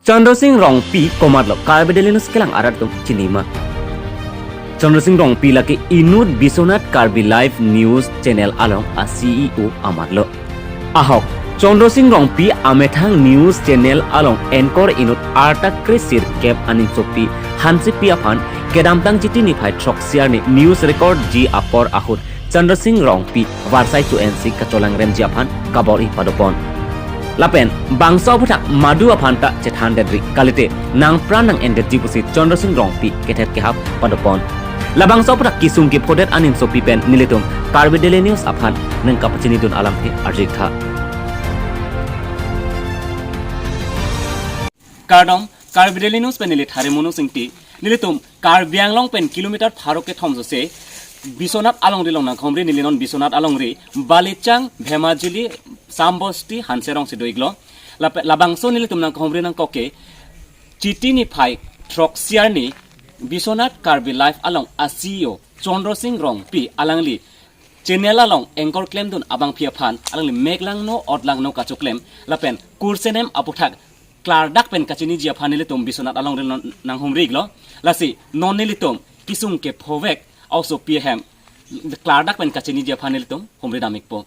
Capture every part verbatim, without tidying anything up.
Chandra Sing Rongpi komatlo, Karbi Daily News kelang arat atum chinima? Chandra Sing Rongpi lake inut Biswanath Karbi Live News Channel along a C E O amatlo. Ahok, Chandra Sing Rongpi amethang news channel along anchor inut arta kre sirkep aninsopi Hansepi aphan kedamtang Chiti niphai throksi arni news record ji apor ahut Chandra Sing Rongpi varsai chu ensi kacholangremji aphan kabor-i padopon. Lapen bangso aphuthak madu aphan ta chethan detri kalite nangpran nang-endetji pusi Chandra Sing Rongpi kether kehap padopon. Labangso aphuthak kesung kephodet aninsopi pen nelitum Karbi Daily News aphan nangkapachinidun alamthe arjutha. Kardom, Karbi Daily News pen neli Thare Monu Singti, nelitum Karbi Anglong pen kilometer pharo kethom sose, Biswanath alongri along nangkehumri, neli non Biswanath alongri, Balichang, Bhemajuli, Sambosti, Hanserong si do-iklo. Lape-, labangso nelitum nangkehumri nangkok ke, Chiti niphai throksi arni, Biswanath Karbi Live along a C E O, Chandra Sing Rongpi alangli channel along anchor klemdun abangpi aphan alangli meklangno otlangno kachoklem lapen kursenem aphuthak klardak pen kachiniji aphan nelitum Biswanath alongri non nanghumri-iklo. Lasi non nelitum kesung kephovek a-osopi ahem klardak pen kachiniji aphan nelitum humri dam-ikpo.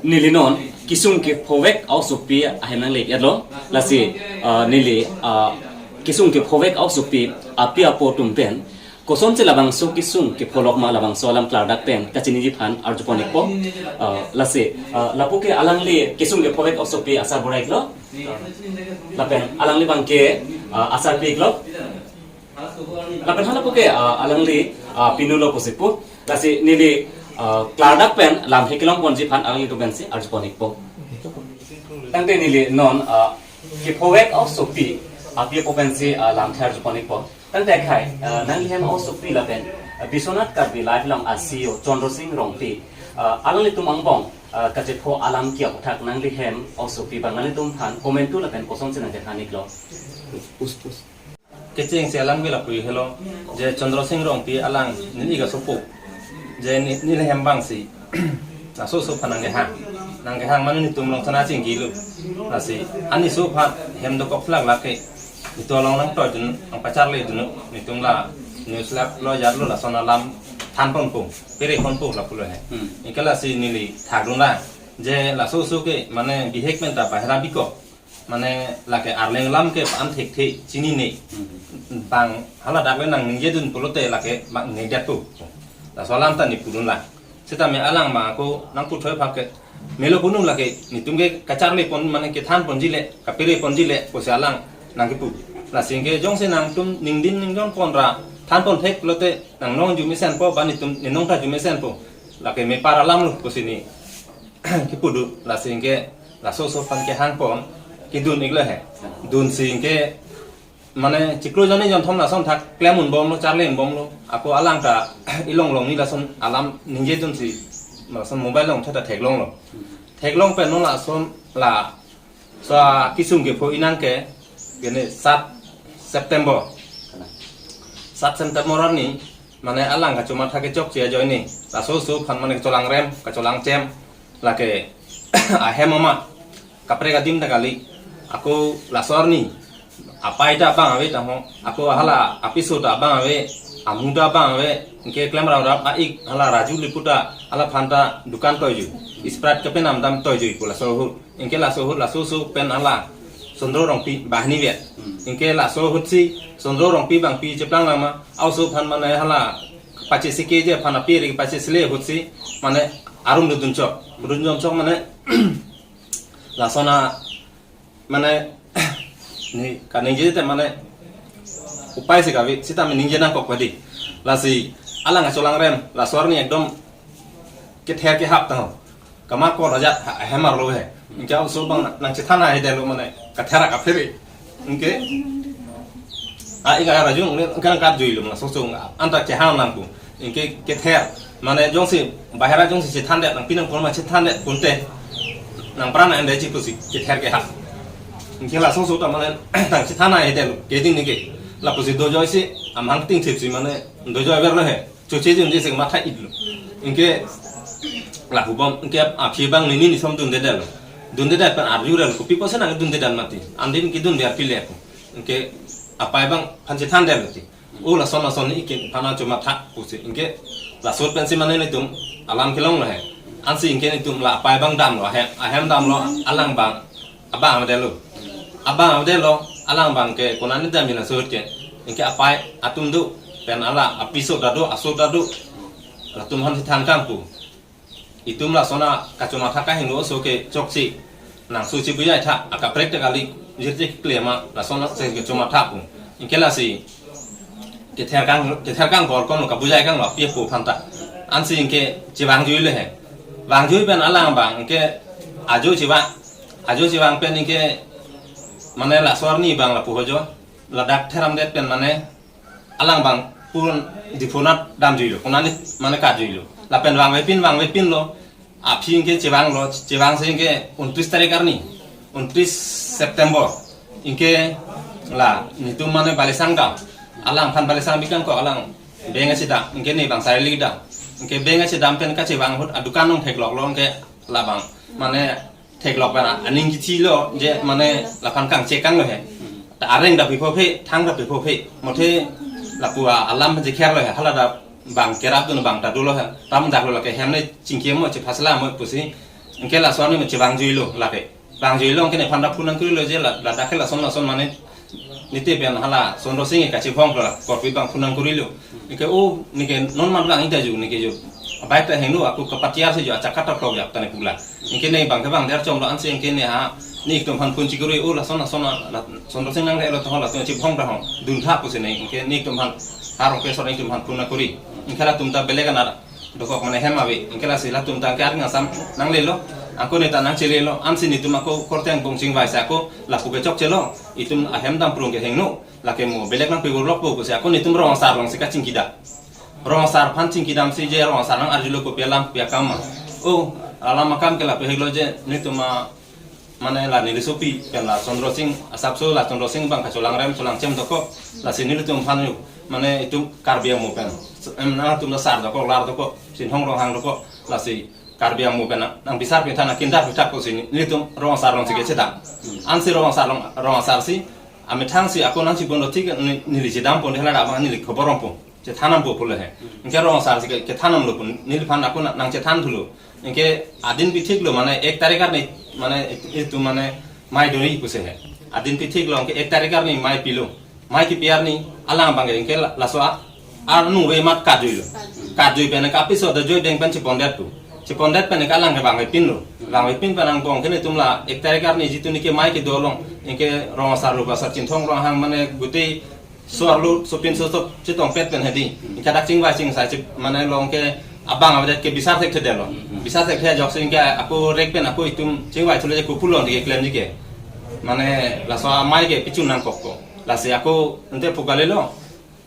Neli non kesung kephovek a-osopi ahem nangle-etlo. Lasi, ah, neli, ah, kesung kephovek a-osopi api apo atum pen kosonsi labangso kesung kepholok ma, labangso alam klardak pen kachiniji aphan arjupon-ikpo. Ah, lasi, ah, lapu ke alangli kesung kephovek a-osopi asar bura-iklo. Lapen alangli abangke, ah, asar pi-iklo. Lapen halapu ke, ah, alangli, ah, pinulo pusi pu. Lasi neli, ah, klardak pen lamthe kelongponji aphan alanglitum pensi arjupon-ikpo. Tangte neli non, ah, kephovek a-osopi api apo pensi, ah, lamthe arjupon-ikpo. Tangte akhai, ah, nangli hem a-osopi lapen, ah, Biswanath Karbi Live along a C E O Chandra Sing Rongpi, ah, alanglitum angbong, ah, kachepho alam ke aphuthak nangli hem a-osopi abang nanglitum aphan komantu lapen kosonsi nangkethan-iklo? Kechengsi alam ke lapu helo, je Chandra Sing Rongpi alang neli kasopo. Je ne-, neli hem abangsi laso oso aphan nangkehang. Nangkehang mane netum along sana chinggilo. Lasi aneso aphan hem dokok plak lake netum along nangtoidun, nangpacharlidun, netum la news lab lo jatlo lason alam thanponpo, pereponpo lapulo he. Hmm. Anke lasi neli thakdunra. Je laso oso ke mane bihek pen ta bahera bikok. Mane lake arleng alam ke an thekthe chinine. Hmm. Bang hala dak le nangningjedun pulote lake bang ningjepo. Laso alam ta ne pudunlang. Sitame alang ma ako nangputhoi phak ke, melo punung lake netum ke kacharlipon mane kethanponji le, kapereponji le pusi alang nangkepu. Lasi anke jongsi nangtum ningdin ningjonpon ra thanpon thek pulote nangnong arju mesenpo, ba netum nenong ta arju mesenpo. Lake mepar alam lo pusi ne kepu do. Lasi anke laso oso aphan kehangpon kedun-iklo he. Dunsi anke mane chiklo jonni jonthom lason thak klem unbomlo, charli unbomlo. Ako alang ta ilong longni lason alam ningjedunsi lason mobile along theta theklonglo. Theklong pen non lason laso kesung kepho inang ke, kene sat September. Sat September arni mane alang kachomatha kechokche ajoine laso oso aphan mane kacholangrem, kacholangchem, lake ahem ama kaprek adim ta kali. Ako laso arni apai ta abang ave tangho. Ako hala apiso ta abang ave, amu ta abang ave. Anke klemrap rap a-ik hala Raju Lipu ta hala aphan ta dukan toiju, Sprite kapenam dam toiju pu laso ahut. Anke laso ahut laso oso pen hala Chandra Rongpi banghini vet. Hmm. Anke laso ahutsi Chandra Rongpi bangpi cheplang lama, a-oso aphan mane hala pachesike je aphan api ri pachesile ahutsi mane arum dudun chok. Dudun chok mane lason a mane ne kaningje te mane upai si kave, sitame ningje nangkok padi. Lasi alang kacholangrem, laso arni ekdom kether kehap tangho. Kama ko raja ha-, hemar lo he. Anke oso abang nangchethan ahe detlo mane kather kaphere. Anke a-ik a-Raju ne kan kat juilo mane laso oso anta kehang nangku. Anke kether mane jongsi bahera jongsi chethandet nangpi nangpon ma chethandet pute nangpran nang-endetji pusi kether kehap. Anke laso oso ta mane nangchethan ahe detlo keding anke. Lapusi dojoisi amahang tingthipsi mane dojoi verlo he. Choche jun jisik matha itlo. Anke lahubom anke aphi abang nini nisom dundedetlo. Dundedet pen arjurel kopi pusi nangdundedet mati. Andi kedunde aphi le. Anke apai abang aphan chethandetlo ti. O lason lason ni ikin aphan chomatha pusi. Anke laso pensi mane netum alam kelonglo he. Ansi anke netum la apai abang damlo he. Ahem damlo alang abang abang avedetlo. Abang avedetlo, alang abang ke konane dam ina suhut ke. Anke apai atum do, pen ala apiso ta do, aso ta do. Latum aphan chethan kang pu. Itum lason a kachomatha kahingno aso ke chokche. Nang suchi bujai tha, akaprek ta kali, jirje klema, lason a se kachomatha pu. Anke lasi kether kang, kether kang bor kono kabujai kanglo api apo aphanta. Ansi anke chevangjuilo he. Vangjui pen alang abang anke ajo chevang, ajo chevang pen anke mane laso arni abang lapu ho jo. Ladak theramdet pen mane alang abang purun Diphu anat damjuilo. Konane mane katjuilo. Lapen vangvepin, vangvepinlo. Aphi anke chevanglo, chevangsi anke untris tarik arni, untris September. Anke la netum mane Balisang dam. Alang aphan Balisang bikang ko alang beng asi dam. Anke ne abang Saili dam. Anke beng asi dam pen kachevang ahut adukan along thekloklo anke labang mane theklok pen aning kithilo je mane laphan kangchek kanglo he. Ta areng ta pipo phe, thang ta pipo phe. Mothe lapu a alam je kherlo he. Hala ta bang kerap dun bang ta dolo he. Tam daklo lake hem ne chingki mo chephasla mo pusi. Anke laso arni mo chevangjuilo lake. Vangjuilo anke nephan ta phone nangkurilo je la, ladak ke lason lason mane nite pen hala Sondro Sing kachevanglo la. Korpi abang phone nangkurilo. Anke o neke non man vang ita ju neke ju. Abai ta henu ako kapatiar si ju achak kata vlog yap tane pula. Anke ne abang ke abang der chomlo ansi anke ne ha ne itum aphan phone chikuri o lason lason la Sondro Sing nanglelo to latum chevang ta hong. Duntha pusi ne anke ne itum aphan harong ke sor itum aphan phone nangkuri. Anke latum ta belek anat dokok mane hem ave. Anke lasi latum ta anke arngasam nanglelo. Ako ne ta nangchelelo. Ansi netum ako korte angbong chingvai si ako lapu ke chokchelo. Itum ahem dam prung ke hingno. Lake mo belek nangpegor lokpo pusi ako netum rong asar alongsi kachingki dam. Rong asar aphan chingki damsi je rong asar nang arjulo kopi alam kopi akam ma. O, alam akam ke lapu helo je netum a mane la neli sopi pen la Sondro Sing asapso la Sondro Sing abang kacholangrem cholangchem dokok. Lasi nelitum aphan yo mane itum Karbi amo pen. Em nangtum la sar dokok, lar dokok, Chinthong Ronghang dokok. Lasi Karbi amo pen nang, nang bisar pithak nang kindar pithak pusi nelitum rong asar alongsi kachedam. Ansi rong asar along, rong asar si amethang si ako nangchibon lo tik ne, neli chedam pon hala abang neli khobor rompo. Chethan dampo pulo he. Anke rong asar si ke, kethan damlo pun neliphan ako nang, nangchethan thulo. Anke adin pithiklo mane ek tarik arni mane itum mane mai dori pusi he. Adin pithiklo anke ek tarik arni mai pilo. Mai kipi arni alang abang ke anke la, laso a arnu ve mat katjuilo. Katjui pen kapiso ta jui deng pen chepondet pu. Chepondet pen ke alang ke vangvepinlo. Vangvepin pen angbong ke netum la ek tarik arni jitu neke mai kedo along. Anke rong asar lo basa Chinthong Ronghang mane gutei so-arlo sopinso sop chetongpet pen hedi. Anke dak chingvai chingsai chip mane along ke abang avedet ke bisar thekthedetlo. Bisar thekthe ajoksi anke ako rek pen ako itum chingvai thulo je kopulo anke klemji ke. Mane laso amai ke pichun nangkokpo. Lasi ako ante pukalilo.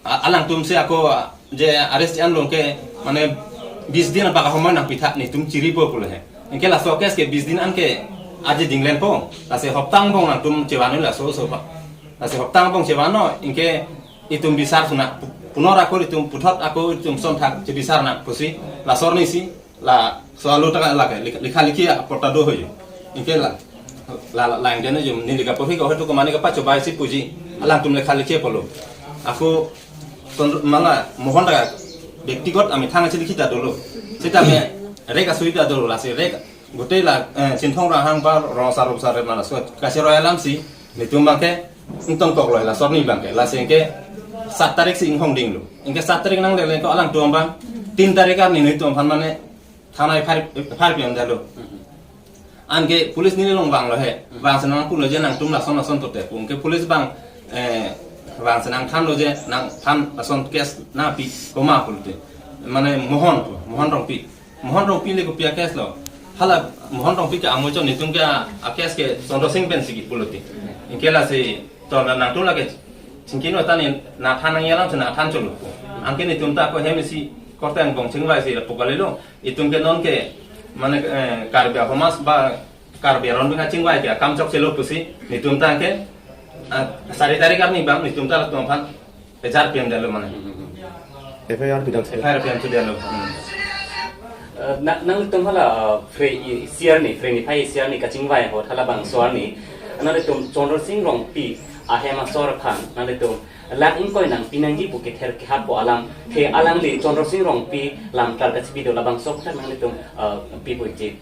A-, alangtum si ako, a, je arrest an along ke mane bis din abak ahomoi nangpitha netum chiripo pulo he. Anke laso case ke bis din anke aje dinglenpo. Lasi hopta angbong nangtum chevanlo laso so pa. Lasi hopta angbong chevanlo anke itum bisar suna pu-, punor ako itum puthot ako itum sonthak chebisar nang pusi laso arni si laso alo ta lake likha, likha likhi aporta do hoyo. Anke la, la, la, la ingdene jum neli kaporhi ko hetu komani kapachobai si puji. Alangtum lekha likhi apotlo. Ako ton mala Mohon ta bektigot amethang si likhi ta dolo. Seta me rek asui ta dolo lasi rek gutei la, eh, Chinthong Ronghang ba rong asar rong asar mala so kasi royal lam si netum abang ke ingtong koklo laso arni abang ke lasi anke sat tarik si inghong dinglo. Anke sat tarik nanglele ko alangtum abang tin tarik arni netum aphan mane thanai phar phar pion dalo. Anke police neli along vanglo he. Vangsi nangpulo je nangtum lason lason tote pu. Anke police abang, eh, vangsi nangthanlo je nangphan lason case nangpi komat pulote. Mane Mohon pu, Mohon Rongpi. Mohon Rongpi le kopi a case lo. Hala Mohon Rongpi ke amo chon netum ke a case ke Sondro Sing pen si kipulote. Anke lasi to na nangtum lake chingkino tani nathan nangyalam si nathan cholo. Anke netum ta ako hem si korte angbong chingvai si lapu kalilo. Itum ke non ke mane, eh, Karbi ahamas ba Karbi aron bingka chingvai ke akam chokchelo pusi netum ta anke, ah, sari tarik arni abang netum ta latum aphan Ejar P M dalo mane. F I R pidam se. F I R P M tu dalo. Eh, na, nangtum hala, eh, Phre isi arni, Phre niphai isi arni kachingvai ahut halabangso arni, nanglitum Chandra Sing Rongpi ahem asor aphan nanglitum lakh ingkoi nangpi nangji pu kether kehappo alam, the alangli Chandra Sing Rongpi lamklar kachipi do, labangso aphan nanglitum, eh, pi puji.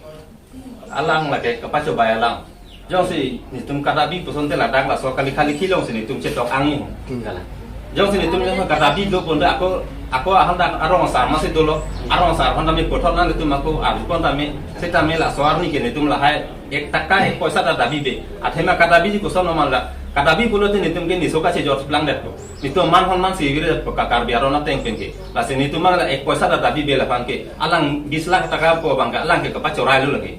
Alang lake kapachobei alang. Jongsi netum kadabi puson te ladak laso kali kali kilong si netum chetok angin. Hmm. Kalang. Jongsi netum jongsi kadabi do pon te ako, ako ahan dak arong asar masi dolo. Arong asar hon tame kothot nanglitum ako arju pon tame, setame laso arni ke netum lahai ek taka ek poisa ta dabi be. Athema kadabi ji koson noman la. Kadabi pulote netum ke neso kachejor plangdetpo. Netum man hon man si vire po ka Karbi aron ateng pen ke. Lasi netum mang la ek poisa ta dabi be laphan ke. Alang bis lakh taka po abang ke alang ke kapachorei lo lake.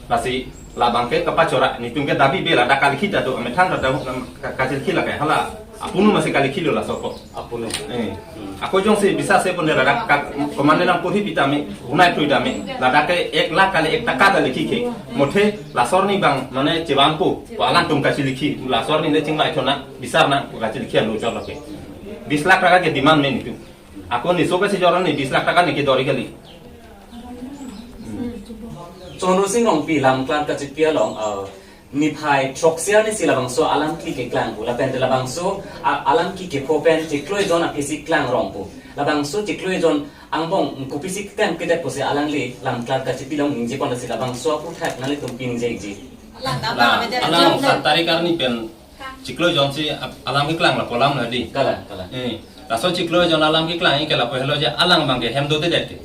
Lasi labang ke kapachora, netum ke dabi be ladak kali kita do, amethang ta dahu nam ka-, kachilki lake. Hala apunu masi kali kilo laso ko. Apunu. Eh. Hmm. Ako jongsi bisa se pon ladak ka, komane nang purhi pitame, unai tui tame, ladak ke ek lakh kali ek taka ta likhi ke. Mothe laso arni abang mane chevan po, ko alangtum kachilikhi, laso arni ne chingvai thona, bisar nang kachilikhi alo chor lake. Bis lakh taka ke demand me netum. Ako neso kachejor arni bis lakh taka ne kedori kali. Chandra Sing Rongpi lamklar kachipi along, eh, niphai throksi arni si labangso alam keklang pu lapen te labangso, a-, alam kepho pen chiklo ejon aphi si klang rong pu. Labangso chiklo ejon angbong kopisi keklang kedet pusi alangli lamklar kachipi along ningje pon si labangso aphuthak nanglitum pi ningje ji. La, alang saat tarik arni pen chiklo ejon si ap-, alam keklang lapu alam la di. Kalang, kalang. Eh, laso chiklo ejon alam keklang ke lapu helo je alang abang ke hem dodedet ke.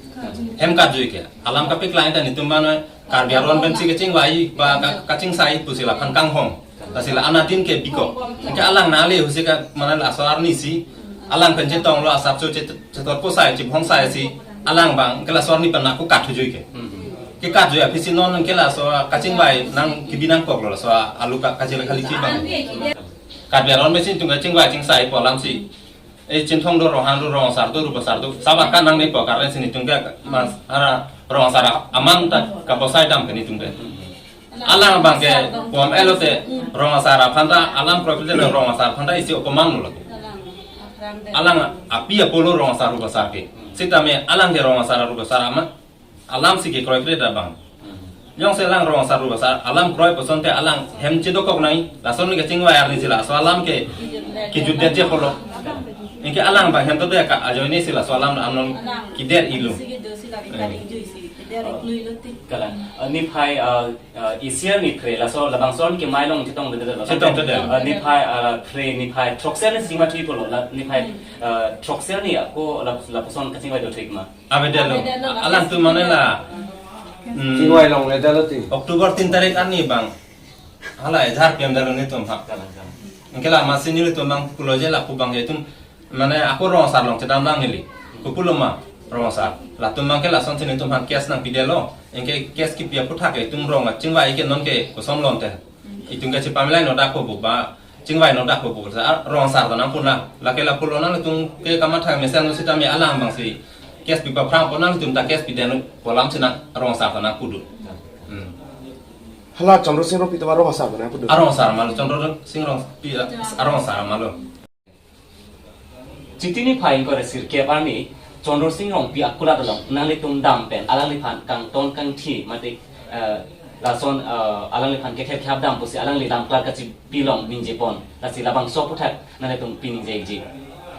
Hem kajui ke. Alam kapeklang ta netum mane Karbi aron pensi kachingvai ba ka-, kachingsai pusi laphan kanghong. Lasi la anatin ke bikok. Ke alang nale husi ka mane laso arni si alang pen chetonglo asap so chet-, chetor posai chibhongsai si alang abang ke laso arni pen ako kathujuike. Hmm. Ke katjui aphi si non ke laso kachingvai nang kebi nangkoklo laso alu ka kachele kali kibang. Karbi aron pensi netum kachingvai chingsai pu alam si. Eh, Chinthong do, Ronghang do, Rong asar do, Rup asar do. Saba ka nang ne po karne si netum ke mas ara Rong asar amang ta kaposai dam ke netum ke. Alang abang ke pom elote Rong asar aphan ta alam kroikre Rong asar aphan ta isi opomang lo. Alang api apolo Rong asar Rup asar ke. Setame alang ke Rong asar Rup asar ama alam si kekroikre ta abang. Jongsi alang Rong asar Rup asar alam kroi puson te alang hem chedokok nai, lason ke chingvai arni si laso alam ke kejutdet je polo. Anke alang abang hem to de ka ajoine si laso alam anon kedet ilo. Kalang, eh, niphai, eh, eh, isi arni Phre laso labangso arni ke mai along chetongdedetlo. Chetongdedetlo. Eh, niphai, eh, Phre niphai throksi arni si mathui pulo la niphai, eh, throksi arni ako la, lapuson kachingvai do thik ma. Avedetlo. Avedetlo, alangtum mane la. Hmm. Chingvai longledetlo ti. October tin tarik arni abang. Hala ejar P M dalo netum ha. Kalang, kalang. Anke la masi nelitum abang pulo je lapu abang ke itum mane ako Rong asar along chedam lang neli. Kopulo ma Rong asar. Latum abang ke lason si netum aphan case nangpidetlo. Anke case kipi aphuthak ke itum rong kachingvai ke non ke koson lon te. Itum ke chepamilai nodak ko bu ba chingvai nodak ko bu sa Rong asar ta nangpuna. Lake lapulo nangtum ke kamatha mesen setame alang abang si case pi paphrang pon nangtum ta case pidetlo pu alam si nang Rong asar ta nangpudu. Hmm. Hala Chandra Sing Rongpi ta Rong asar ta nangpudu. Arong asar malo Chandra Sing Rongpi, arong asar malo. Chiti niphai ingkoi ra sirkep arni Chandra Sing Rongpi akulat along nanglitum dam pen alangliphan kangton kangthi mate, eh, lason, eh, alangliphan kether kehap dam pusi alangli lamklar kachipi along ningje pon. Lasi labangso aphuthak nanglitum pi ningje ji.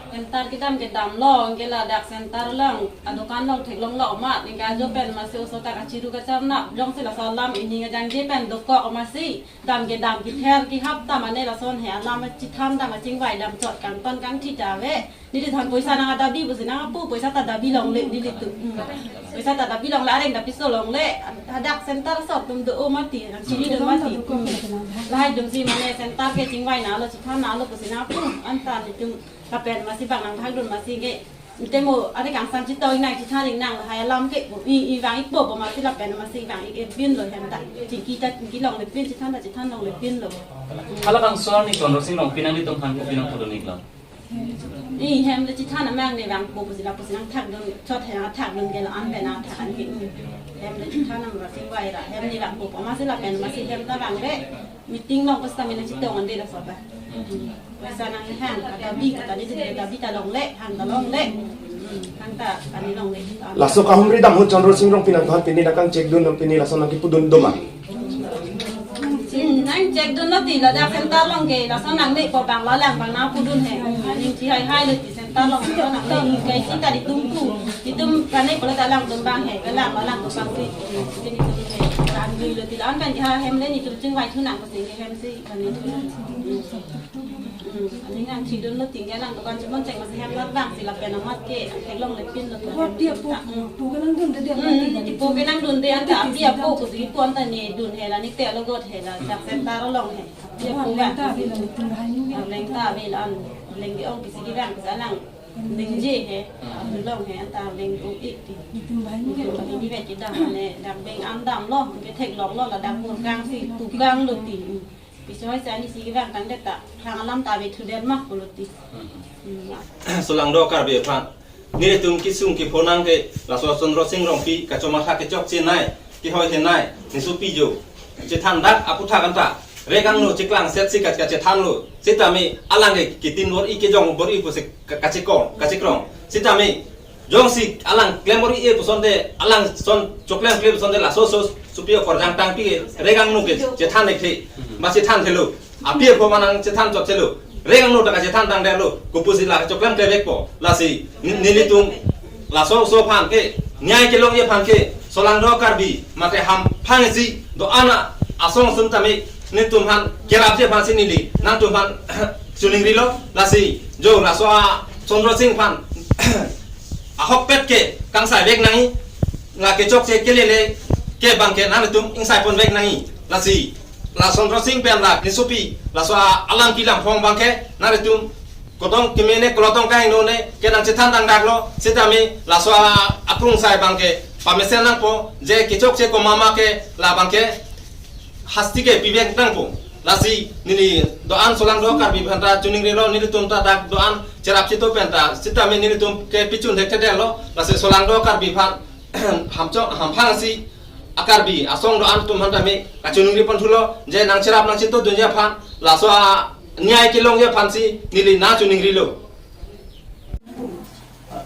Center kedam kedamlo, anke ladak center along, adukan along theklonglo amat, anke ajo pen masi oso ta kachiru kacharnap, jongsi laso alam ining ajangje pen dokok masi. Dam kedam kether kehap ta mane lason he alam chethan dam kachingvai dam chot kangton kangthi ta ave. Neli than poisa nang adabi pusi nang apu poisa ta dabi longle nelitum. Hmm. Poisa ta dabi longle areng ta piso longle. Hadak center so atum do o mati nang chini do mati. Hmm. Lahai atum si mane center ke chingvai nalo chethan nalo pusi nang apu anta nelitum lapen masi bang nang thakdun masi ke. Temo, are kangsam chetong ingnang chethan ingnang lahai alam ke, i, i vang ikpo po masi lapen masi vang ik-e pinlo hem ta. Chingki ta chingki longle pin chethan ta chethan longle pinlo. Halabangso arni Chandra Sing Rongpi nanglitum aphan kopi nangpudun iklo? I hem le chethan amang ne vangpo pusi lapusi nangthakdun, chot he nangthakdun ke la an pen nangthak an ke. Hem le chethan amang sing vai ra, hem ne vangpo po masi lapen masi hem ta vangve. Meeting along pusi ta mena chetong ande laso ta. Paisa nanghang, kadabi, kadadidun, kadabi ta longle, hang ta longle. Hmm, hang ta kani longle. Laso kahumri dam ahut Chandra Sing Rongpi nangtumphan pini nangkangchek dun, pini laso nangkipudun doma? Hmm, nangchek dunlo ti, ladak center along ke, laso nangle po bang lalang bang nangpudun he. Aning chihai hai lo ti center along, laso nangle kai si ta di tumpu. Itum kani pulo ta alangtum bang he, kalang lalang tum bang si. Sini tum he. Ran lui lo ti la-an kan ha hem le nitum chingvai thu nang ko sing hem si kani. Hmm, aning nangchek dunlo ti, alang dukan chimon cheng masi hem lat bang si lapen amat ke theklonglepinlo tu. Hot dia po, Hmm. po ke nangdunde dia Hmm, mati. Ti po ke nangdunde anta api apo ko si po anta ne dun he la, ne te alo got he la, dak center along he. Api apo Wah, bang lengta si. Bila nitum hai ni. Ah, lengta bila an, lengke-ong kisi kevang kisi alang. Ningje he, Hmm. Api along he, anta leng-ong ik ti. Nitum hai ni. Nitum hai ni vet kedam ne, dak beng an damlo, ke theklonglo, ladak mur kang si, tukanglo ti. Hmm. Piso hai si ani si kevang tangdet ta, thang alam ta ave thudet ma pulo ti. Hmm. Hmm. Solangdo Karbi aphan. Nelitum kesung kepho nang ke laso Chandra Sing Rongpi kachomatha kechokche nai, kehoi he nai, nisopi jo. Chethan dak aputhak anta. Rek angno cheklang set si kach kachethanlo. Sitame alang ke kitin bor-i kejong bor-i pusi ka-, kachekong, kachekrong. Sitame jongsi alang klem bor-i e puson te, alang son choklem kle puson te laso so supi okorjang tangpi rek angno ke chethan ek the. Ba chethan thelo. Api apo manang chethan chot thelo. Rek angno ta kachethan tangdetlo. Kopusi la choklem klevekpo. Lasi ni-, nelitum laso oso aphan ke, nyai kelongji aphan ke, Solangdo Karbi mate Hamphang isi do-an asong sum tame nelitum aphan kerapji aphan si neli nangtum aphan choningrilo. Lasi jo laso a Chandra Sing aphan ahokpet ke kangsai vek nangji, la kechokche kelele ke bang ke nangtum ingsai pon vek nangji. Lasi la Chandra Sing pen la nisopi laso a alam kelang phong bang ke nangtum kodong kemene kolotong kaingnone ke nangchethan tangdaklo, sitame laso a akrungsai bang ke pamesen nangpo, je kechokche komat ma ke la bang ke hasti ke pivek nangpo. Lasi neli do-an Solangdo Karbi aphan ta choningrilo, nelitum ta dak do-an cherap chito pen ta, sitame nelitum ke pichun thekthedetlo. Lasi Solangdo Karbi aphan Hamcho-, Hamphang isi a Karbi asong do-an atum aphan tame kachoningri pon thulo, je nangcherap nangchito dunji aphan, laso a nyai kelongji aphan si neli nangchoningrilo.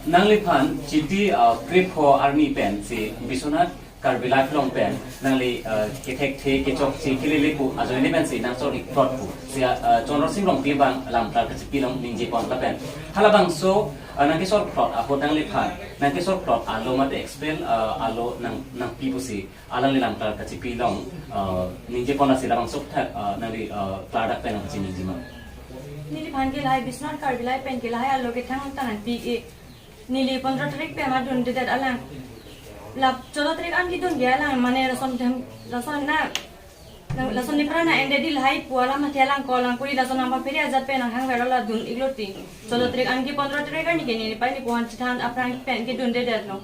Nangliphan Chiti, uh, krepho arni pen si Biswanath Karbi Live along pen nangli, uh, kethekthe kechokche kelele pu ajoine pen si nangchor-ik plot pu si, uh, Chandra Sing Rongpi abang lamklar kachipi along ningje pon lapen halabangso, uh, nangkesor plot ahut nangliphan nangkesor plot alo mate expel, uh, alo nang, nangpi pusi alangli lamklar kachipi along, uh, ningje pon, lasi labangso aputhak, uh, nangli, uh, klardak pen nangpachini ningje ma? Neliphan ke lahai Biswanath Karbi Live pen ke lahai alo kethang ta nangpi-ik. Neli pondro tarik pen ma dundedet alang. La cholo tarik an kedun ke alang mane lason them, lason na, na, lason nepran na-endedi lahai pu alam athe alang call nangkuri, lason nangpaphere ajat pen nanghang vero la dun-iklo ti. Cholo tarik an ke pondro tarik arni ke neli pai neli pu aphan chethan aphrang pen kedundedetlo.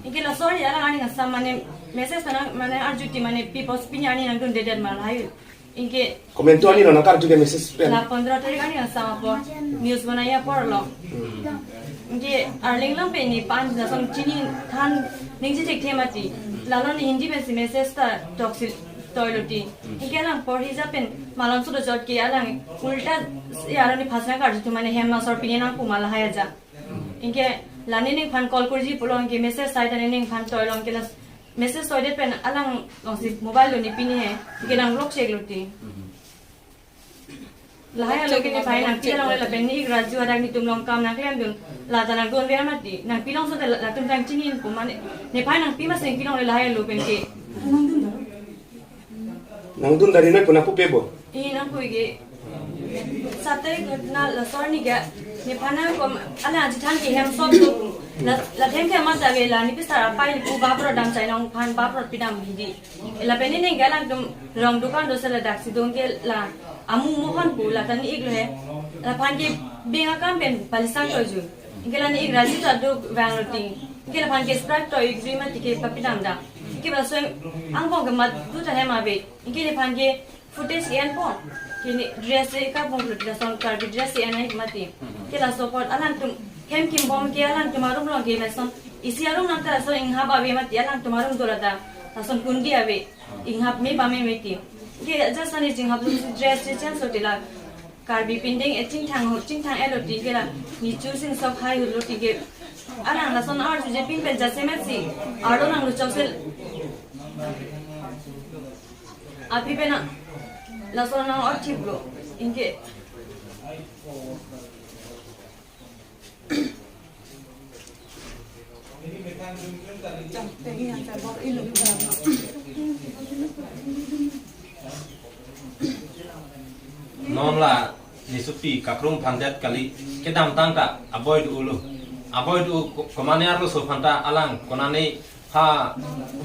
Anke laso arni alang aning asam mane message ta nang mane arju ti mane pi pos pini arni nangdundedet ma lahai. Anke komantu arni lo nangkarju ke message pen? La pondro tarik arni asam apor news bonai apor lo. Hmm. Anke Arleng along pen nephan lason chinithan ningje thekthe mati. Lalo ne Hindi pen si message ta toksi toilo ti. Anke alang porhi ajat pen malomso dojot ke alang ulta si aro ne phas nangkarju tu mane hem asor pine nang pu ma lahai aja. Anke la neliphan call kurji pulo anke message sai ta neliphan toilo, anke la message toidet pen alang alongsi mobile lo ne pini he. Anke nang block cheklo ti. Lahai alo ke nephan nangpi along le lapen ne-ik raju adak netum along kam nangklemdun. La ta nangdunver mati. Nangpi alongso ta la, latum tang chini pu mane. Nephan nangpi ma si nangpi along le lahai alo pen ke. Nangdun dari noi pu nangpupe bo? Eh, nangpu-ik ke. Sate na laso arni ke. Nephan nangkom alang chethan ke hem sop tu. La, la thengke amat ave la ne pisar apai pu bapro dam chai nangphan bapro pidam hidi. Lapen ne neng ke alangtum rong dukan do sela daksi dong ke la amu mohon pu la ta ne-iklo he. Laphan ke beng akam pen palisang toiju. Anke la ne-ik raju ta do vanglo ti. Anke laphan ke Sprite toi-ik jui mati ke papidam dam. Anke laso angbong ke mat du ta hem ave. Anke nephan ke footage ke-enpo. Ke ne dress ke kabong lo, lason Karbi dress ke-en-ik mati. Anke laso apot alangtum hem kimbom ke alangtum arum along ke lason isi arum nang ta lason inghap ave mati, alangtum arum do la ta lason kundi ave. Inghap me pame mati. Anke just ani jinghap lo si dress si change lo ti la. Karbi pindeng e chingthang ho, chingthang elo tingke la, nichu sing sok hai hulo tingke. Alang lason arjuje pin pen jasemet si, arlo nanglo choksil. Aphi pena, lason nang or thiplo, ingke. Non la nisopi kakrung phandet kali, kedamtang ta aboi do-olo. Aboi do ko-, komane arloso aphan ta alang konane ha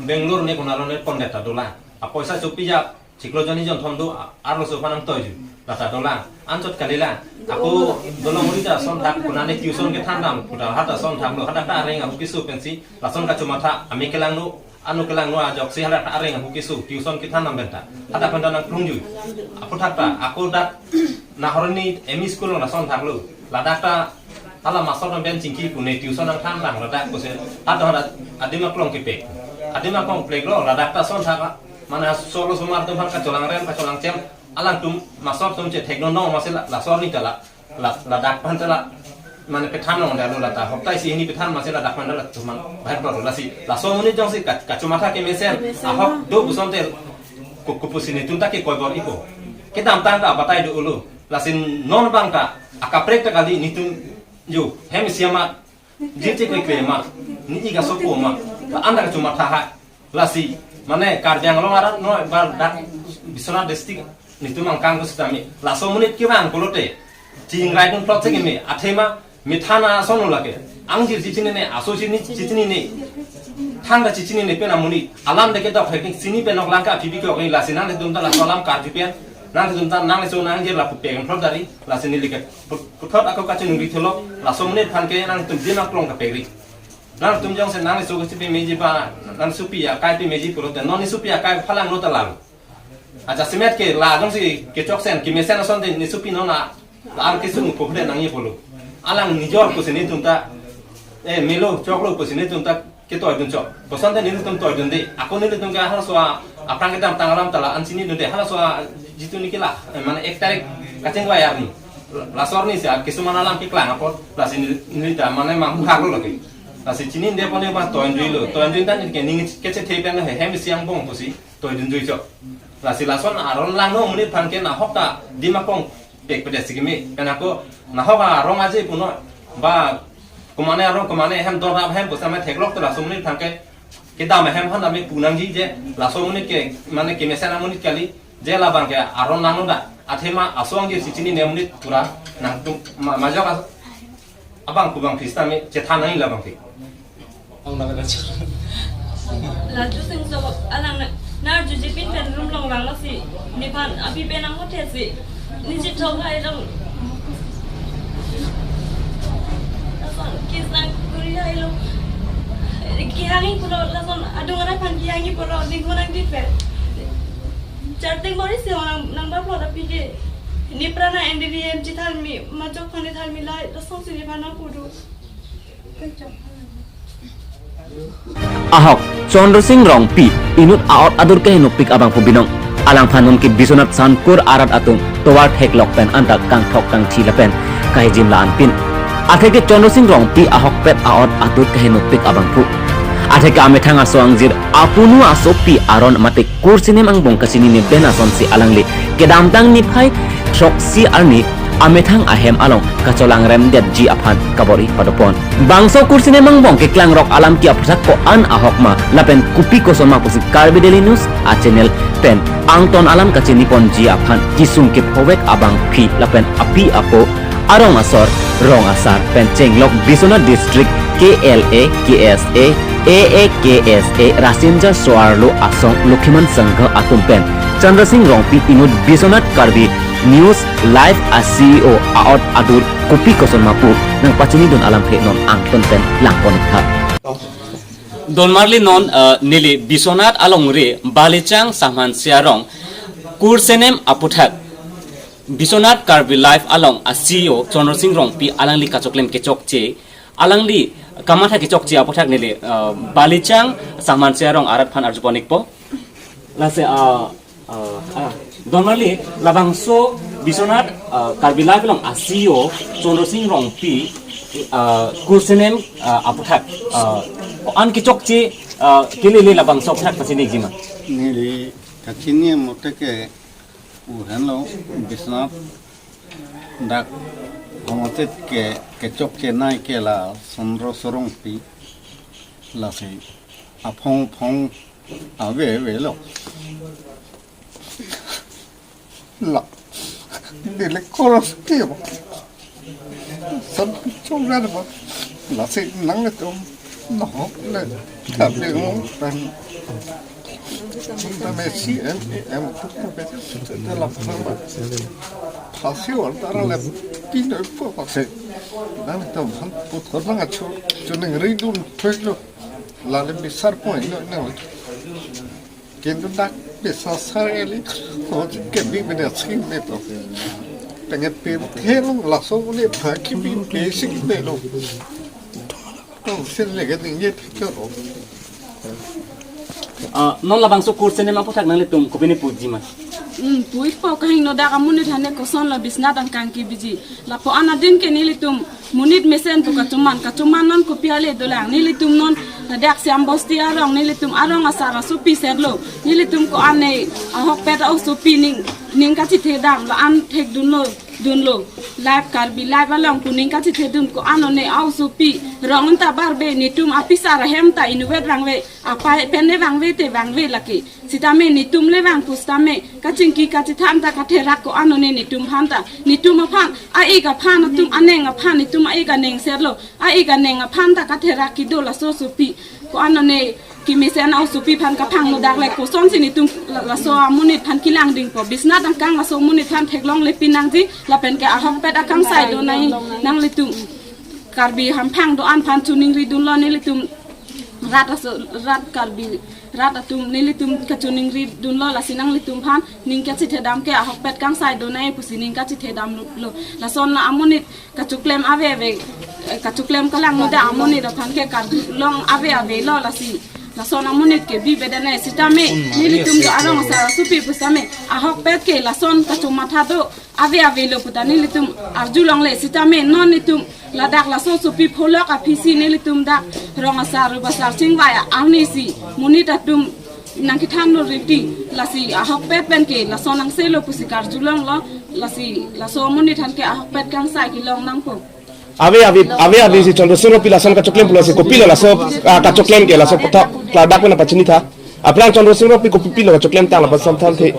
Bangalore ne konaro ne pondet ta dolang. Apoisa sopi ja chiklo jonni jonthom do a-, arloso aphan nangtoiju. Lata dolang. Anchot kali lang. Ako dolong uri ta sonthak konane tuition kethan dam puta hata sonthak lo hata ta areng ahu keso pensi lason kachomatha ame kelangno, ano kelangno ajoksi hata ta areng ahu keso tuition kethan dam penta. Hata penta nangklungjui. Aphuthak ta ako dak Naharoni M E school along ta sonthak lo. Ladak ta hala mastor nang ben chingki pune tuition nangthan lang ladak kose. Hata hata adim aklong kepek. Adim aklong plek lo ladak ta sonthak. Mane solo somar atum aphan kacholang rem kacholang chem. Alangtum mastor atum chethek non non masi la, laso arni ta la, la, ladak aphan ta la, mane pethan non dalo lata. Hopta isi hini pethan masi ladak aphan ta la thuman bahar paro lasi. Laso amonit jongsi ka, kachomatha kemesen. Ahok do pusonte ko, kopusi netum ta kekoi bor-ipo. Kedamtang ta abatai do-olo. Lasi non abang ta akaprek ta kali netum jo hem isi amat. Jirje kekle ma, ni-i kasopo ma, la anda kachomatha hai. Lasi, mane Karbi Anglong arat no ba dak Biswanath district netum angkang ko sitame. Laso amonit kevang pulote, chingrai dun plot se keme, athema, methang ason lo lake. Angjir chechinine, aso chini chechinine. Thangta chechinine pen amonit, alam deke dok hekni chini pen nok langka aphi bi ke ok lasi nanglitum ta laso alam karju pen, nanglitum ta nangli so nangjir lapu peng plot dari, lasi neli ke. Put-, puthot ako kachiningri thulo, laso amonit aphan ke nangtum adim aklong kapegri. Nangtum jongsi nangli so kesi pemeji ba, nangsopi akai pemeji pulote, non nesopi akai phalang lo ta lang. Ajasemet ke la jongsi kechoksen, kemesen asonte nesopi non a, la ar kesung po phudet nangji pulo. Alang nijor pusi netum ta, eh, melo, choklo pusi netum ta, ketoi dun chok. Pusonte nelitum toi dunde. Ako nelitum ke halaso a, aphrang kedamtang alam ta la an chinidunde. Halaso a jitu niki la, eh, mane ek tarik kachingvai arni. Laso arni si a kisuman alam keklang apot. Lasi neli, neli ta mane manghu haklo lake. Lasi chininde pone ba toi dunlo. Toi dun ta neli ke ning kechethe pen he hem isi angbong pusi toi dunjui chok. Lasi lason aron langno amonit aphan ke nahok ta adim aklong pek pedet si keme. Pen ako nahok arong aje puno ba komane arong komane hem dor hem pusitame theklok ta laso amonit aphan ke kedam hem aphan tame pu nangji je laso amonit ke mane kemesen amonit kali je labang ke aron langno da athema aso angjir si chinine amonit pura nangtum ma-, majok as-, abang kubang phis tame chethan nangji labang ke. Laju sing so alang na, narjuje pin pen room along vanglo si, nephan aphi pen nangmuthe si, niji thok hai long. Lason kiss nangkuri hai long. Kehangji pulo lason adung arat aphan kehangji pulo ningho nangji pen. Charting bori si nang, nang baplo aphi ke. Nepra na N D D M chithalmi, majok aphan thalmi lahai, lason si nephan nangpu do. Ahok, Chandra Sing Rongpi, inut a-ot adur kahenopik abangphu binong. Alangphan non ke Biswanath Sankur arat atum tovar theklok pen anta kangthok kangthi lapen kahijim la-anpin. Atheke Chandra Sing Rongpi ahokpet a-ot adur kahenopik abangphu. Atheke amethang aso angjir apunu asopi aron mate kursenem angbong kachinine pen asonsi alangli kedamtang niphai throksi arni amethang ahem along kacholangremdetji aphan kabor-i padopon. Bangso kursenem angbong keklangrok alam ke aphuthak ko-an ahok ma lapen kopi koson ma pusi Karbi Daily News a-channel pen angton alam kachiniponji aphan kesung kephovek abangpi lapen api apo arong asor, rong asar pen chenglok Biswanath District K L A, K S A, A A K S A Rasinja so-arlo asong Lokhiman Sangha atum pen Chandra Sing Rongpi inut Biswanath Karbi News Live a-C E O a-ot adur kopi koson ma pu nangpachinidun alam ke non angton pen langpon tha. Donmarli non, eh, neli Biswanath alongri Balichang Sangmansi arong kursenem aphuthak Biswanath Karbi Live along a-C E O Chandra Sing Rongpi alangli kachoklem kechokche, alangli kamatha kechokche aphuthak neli, eh, Balichang Sangmansi arong arat aphan arjupon-ikpo. Lasi, eh, eh, ah, donmarli labangso Biswanath, uh, Karbi Live along a-C E O Chandra Sing Rongpi, uh, kursenem, uh, aputhak, uh, an kechokche, uh, kelele labangso aputhak pachini jima. Neli kachini mote ke uhenlo Biswanath dak pamatet ke kechokche nai ke la Chandra Sing Rongpi lasi aphong phong ave avelo. La. Dile koros tio. San chong ra ba. Lasi nanglitum. No. Le. Tapi mo pen. Tame si em em. Te la ba. Phasi wal tara le. Pino po pase. Nangtum han puthot nang acho. Choningri dun thoi lo. Lale bisar point lo nang. Kintu dak bisa sar eli, ko ke bi bida sing ne to. Pengen pe thelo laso ne pha ki bi pe sing ne lo. To sir le ke ningje theklo. Ah, non labangso kursenem aputhak nanglitum kopine puji ma? Hmm, pu-ikpo, kahingno dak amonit hane kosonlo Biswanath angkang kebiji. Lapu-an adin ke nelitum monit mesen pu kachoman, kachoman non kopi ale dolang. Nelitum non ladak Shyam Bosti arong, nelitum arong asar asopi serlo. Nelitum ko-an ne ahokpet a-osopi ning, ning kachethedam, la-an thekdunlo, dunlo. Live Karbi Live along pu ning kachethedun ko-an one a-osopi. Rong ta barbe, netum apisar ahem ta inutvet vangve, apai pen ne vangve te vangve lake. Sitame netum le vang pusitame, kachingki kachethan ta katherak ko-an one netum aphan ta. Netum aphan, a-ik aphan atum aneng aphan, netum a-ik aneng serlo. A-ik aneng aphan ta katherak kedo laso asopi. Ko-an one kemesen a-osopi aphan kaphangno dak le kosonsi netum la-, laso amonit aphan kelang dingpo. Biswanath angkang laso amonit aphan theklonglepin nangji, lapen ke ahokpet akangsai do nai nanglitum. Karbi hamphang do-an aphan choningri dunlo nelitum rat aso, rat Karbi rat atum nelitum kachoningri dunlo, lasi nanglitum aphan ning kachethedam ke ahokpet kangsai do nai pusi ning kachethedam lo, lo. Lason la amonit kachoklem ave ave, eh, kachoklem kalang muda amonit aphan ke Karbi Anglong ave avelo lasi. Lason amonit ke bibe det nai sitame nelitum do arong asar asopi pusitame ahokpet ke lason kachomatha do ave avelo pu ta nelitum arjulongle sitame non netum ladak laso asopi pholok aphisi nelitum dak rong asar rup asar chingvai arnisi monit atum nangkethan lo riti lasi ahokpet pen ke lason angselo pusi karjulonglo lasi laso amonit aphan ke ahokpet kangsai kelong nangpo. Ave ave ave ave si Chandra Sing Rongpi lason kachoklem pulo si kopilo laso, ah, kachoklem ke laso puthot ladak pen pachini tha. Aphrang Chandra Sing Rongpi kopi pilo kachoklem tang lapuson than the.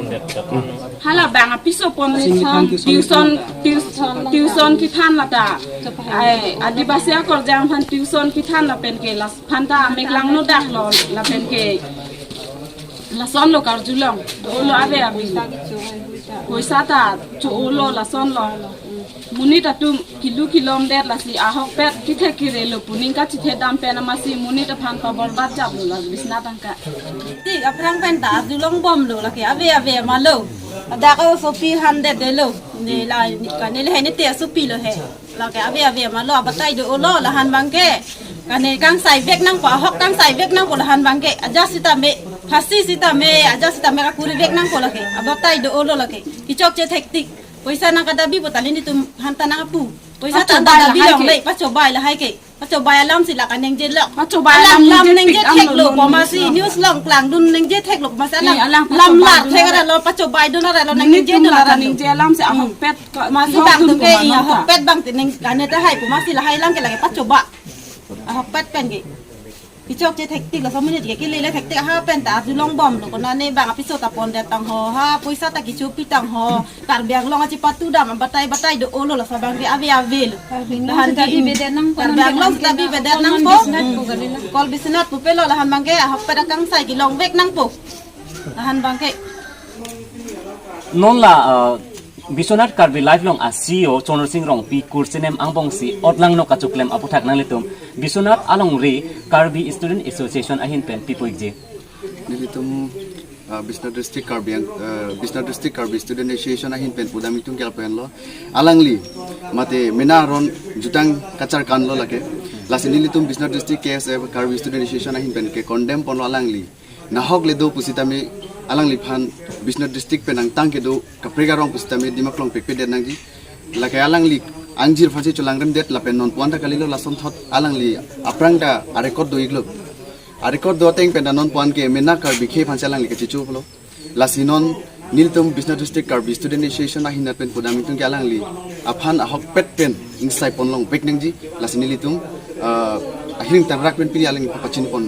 Hala bang apiso pon ni than tuition tuition tuition kethan lata. Ai Adivasi akorjang aphan tuition kethan lapen ke laso aphan ta amek langno daklo lapen ke lasonlo karjulong. Dolo ave ave. Poisa ta cho-olo lasonlo. Monit atum kelu kelom det lasi ahokpet kethek kerelo pu ning kachethedam pen amatsi monit aphan paborbat japlo la Biswanath angkang. Tik aphrang pen ta arjulongbomlo lake ave ave ma lo. Dak asopi han det detlo. Ne la ka ne le he ne te asopi lo he. Lake ave ave ma lo abatai do-olo lahan abang ke. Kane kangsai vek nangpo ahok kangsai vek nangpo lahan abang ke. Ajat sitame phasi sitame ajat sitame kakuri vek nangpo lake. Abatai do-olo lake. Kechokche thektik. Poisa nangkadabi po ta nelitum aphan ta nangpu. Poisa ta pachobei ta dabi lahai longle, ke. Pachobei lahai ke. Pachobei alam si la kaningje lo. Pachobei alam alam ningje ningje thek theklo, amlo, po amatsi news along klangdun ningje theklo, po amatsi alam. Eh, alam lam pachobei lar dun thek alam. Arelo, pachobei dun arelo, ningje nelitum dun la arelo. Kaningje alam si ahokpet ka, amatsi ahok bang dun tum ke, puma iya, nonta. Ahokpet bang tining kane ta hai, po amatsi lahai alam ke lake pachobei. Ahokpet pen ke. Kechokche thektik laso amonit ke kelele thektik ha pen ta arjulongbomlo konane bang apiso ta pondet tang ho ha poisa ta kechopi tang ho Karbi Anglong achipatudam batai batai do-olo laso abang ke ave avelo. Karbi Anglong lahan si ta ke bibe det nang Karbi Anglong si ta bibe det nangpo. Kol Biswanath pu pelo lahan abang ke ahokpet akangsai kelong vek nangpo. Lahan abang ke. Non la, uh, Biswanath Karbi Live along a-C E O Chandra Sing Rongpi kursenem angbong si otlangno kachoklem aputhak nanglitum Biswanath alongri Karbi Student Association ahin pen pi pu-ikji? Nelitum, uh, Biswanath District Karbi Ang-, uh, Biswanath District Karbi Student Association ahin pen pudam itum ke lapenlo. Alangli mate mena aron jutang kacharkanlo lake. Lasi nelitum Biswanath District K S A Karbi Student Association ahin pen ke condemn ponlo alangli. Nahok le do pusitame alangliphan Biswanath district pen angtang kedo kaprek arong pusitame adim aklong pekpedet nangji. Lake alangli angjir aphansi cholangremdet lapen non puan ta kalilo, lasonthot alangli aphrang ta arecord do-iklo. Arecord do ateng pen ta non puan ke mena Karbi akhei aphansi alangli kachichoplo. Lasi non nelitum Biswanath District Karbi Student Association ahin pen pudam ingtung ke alangli aphan ahokpet pen ingsai ponlongvek nangji. Lasi nelitum, ah, ahiring tangrak pen pini alangli pachinipon.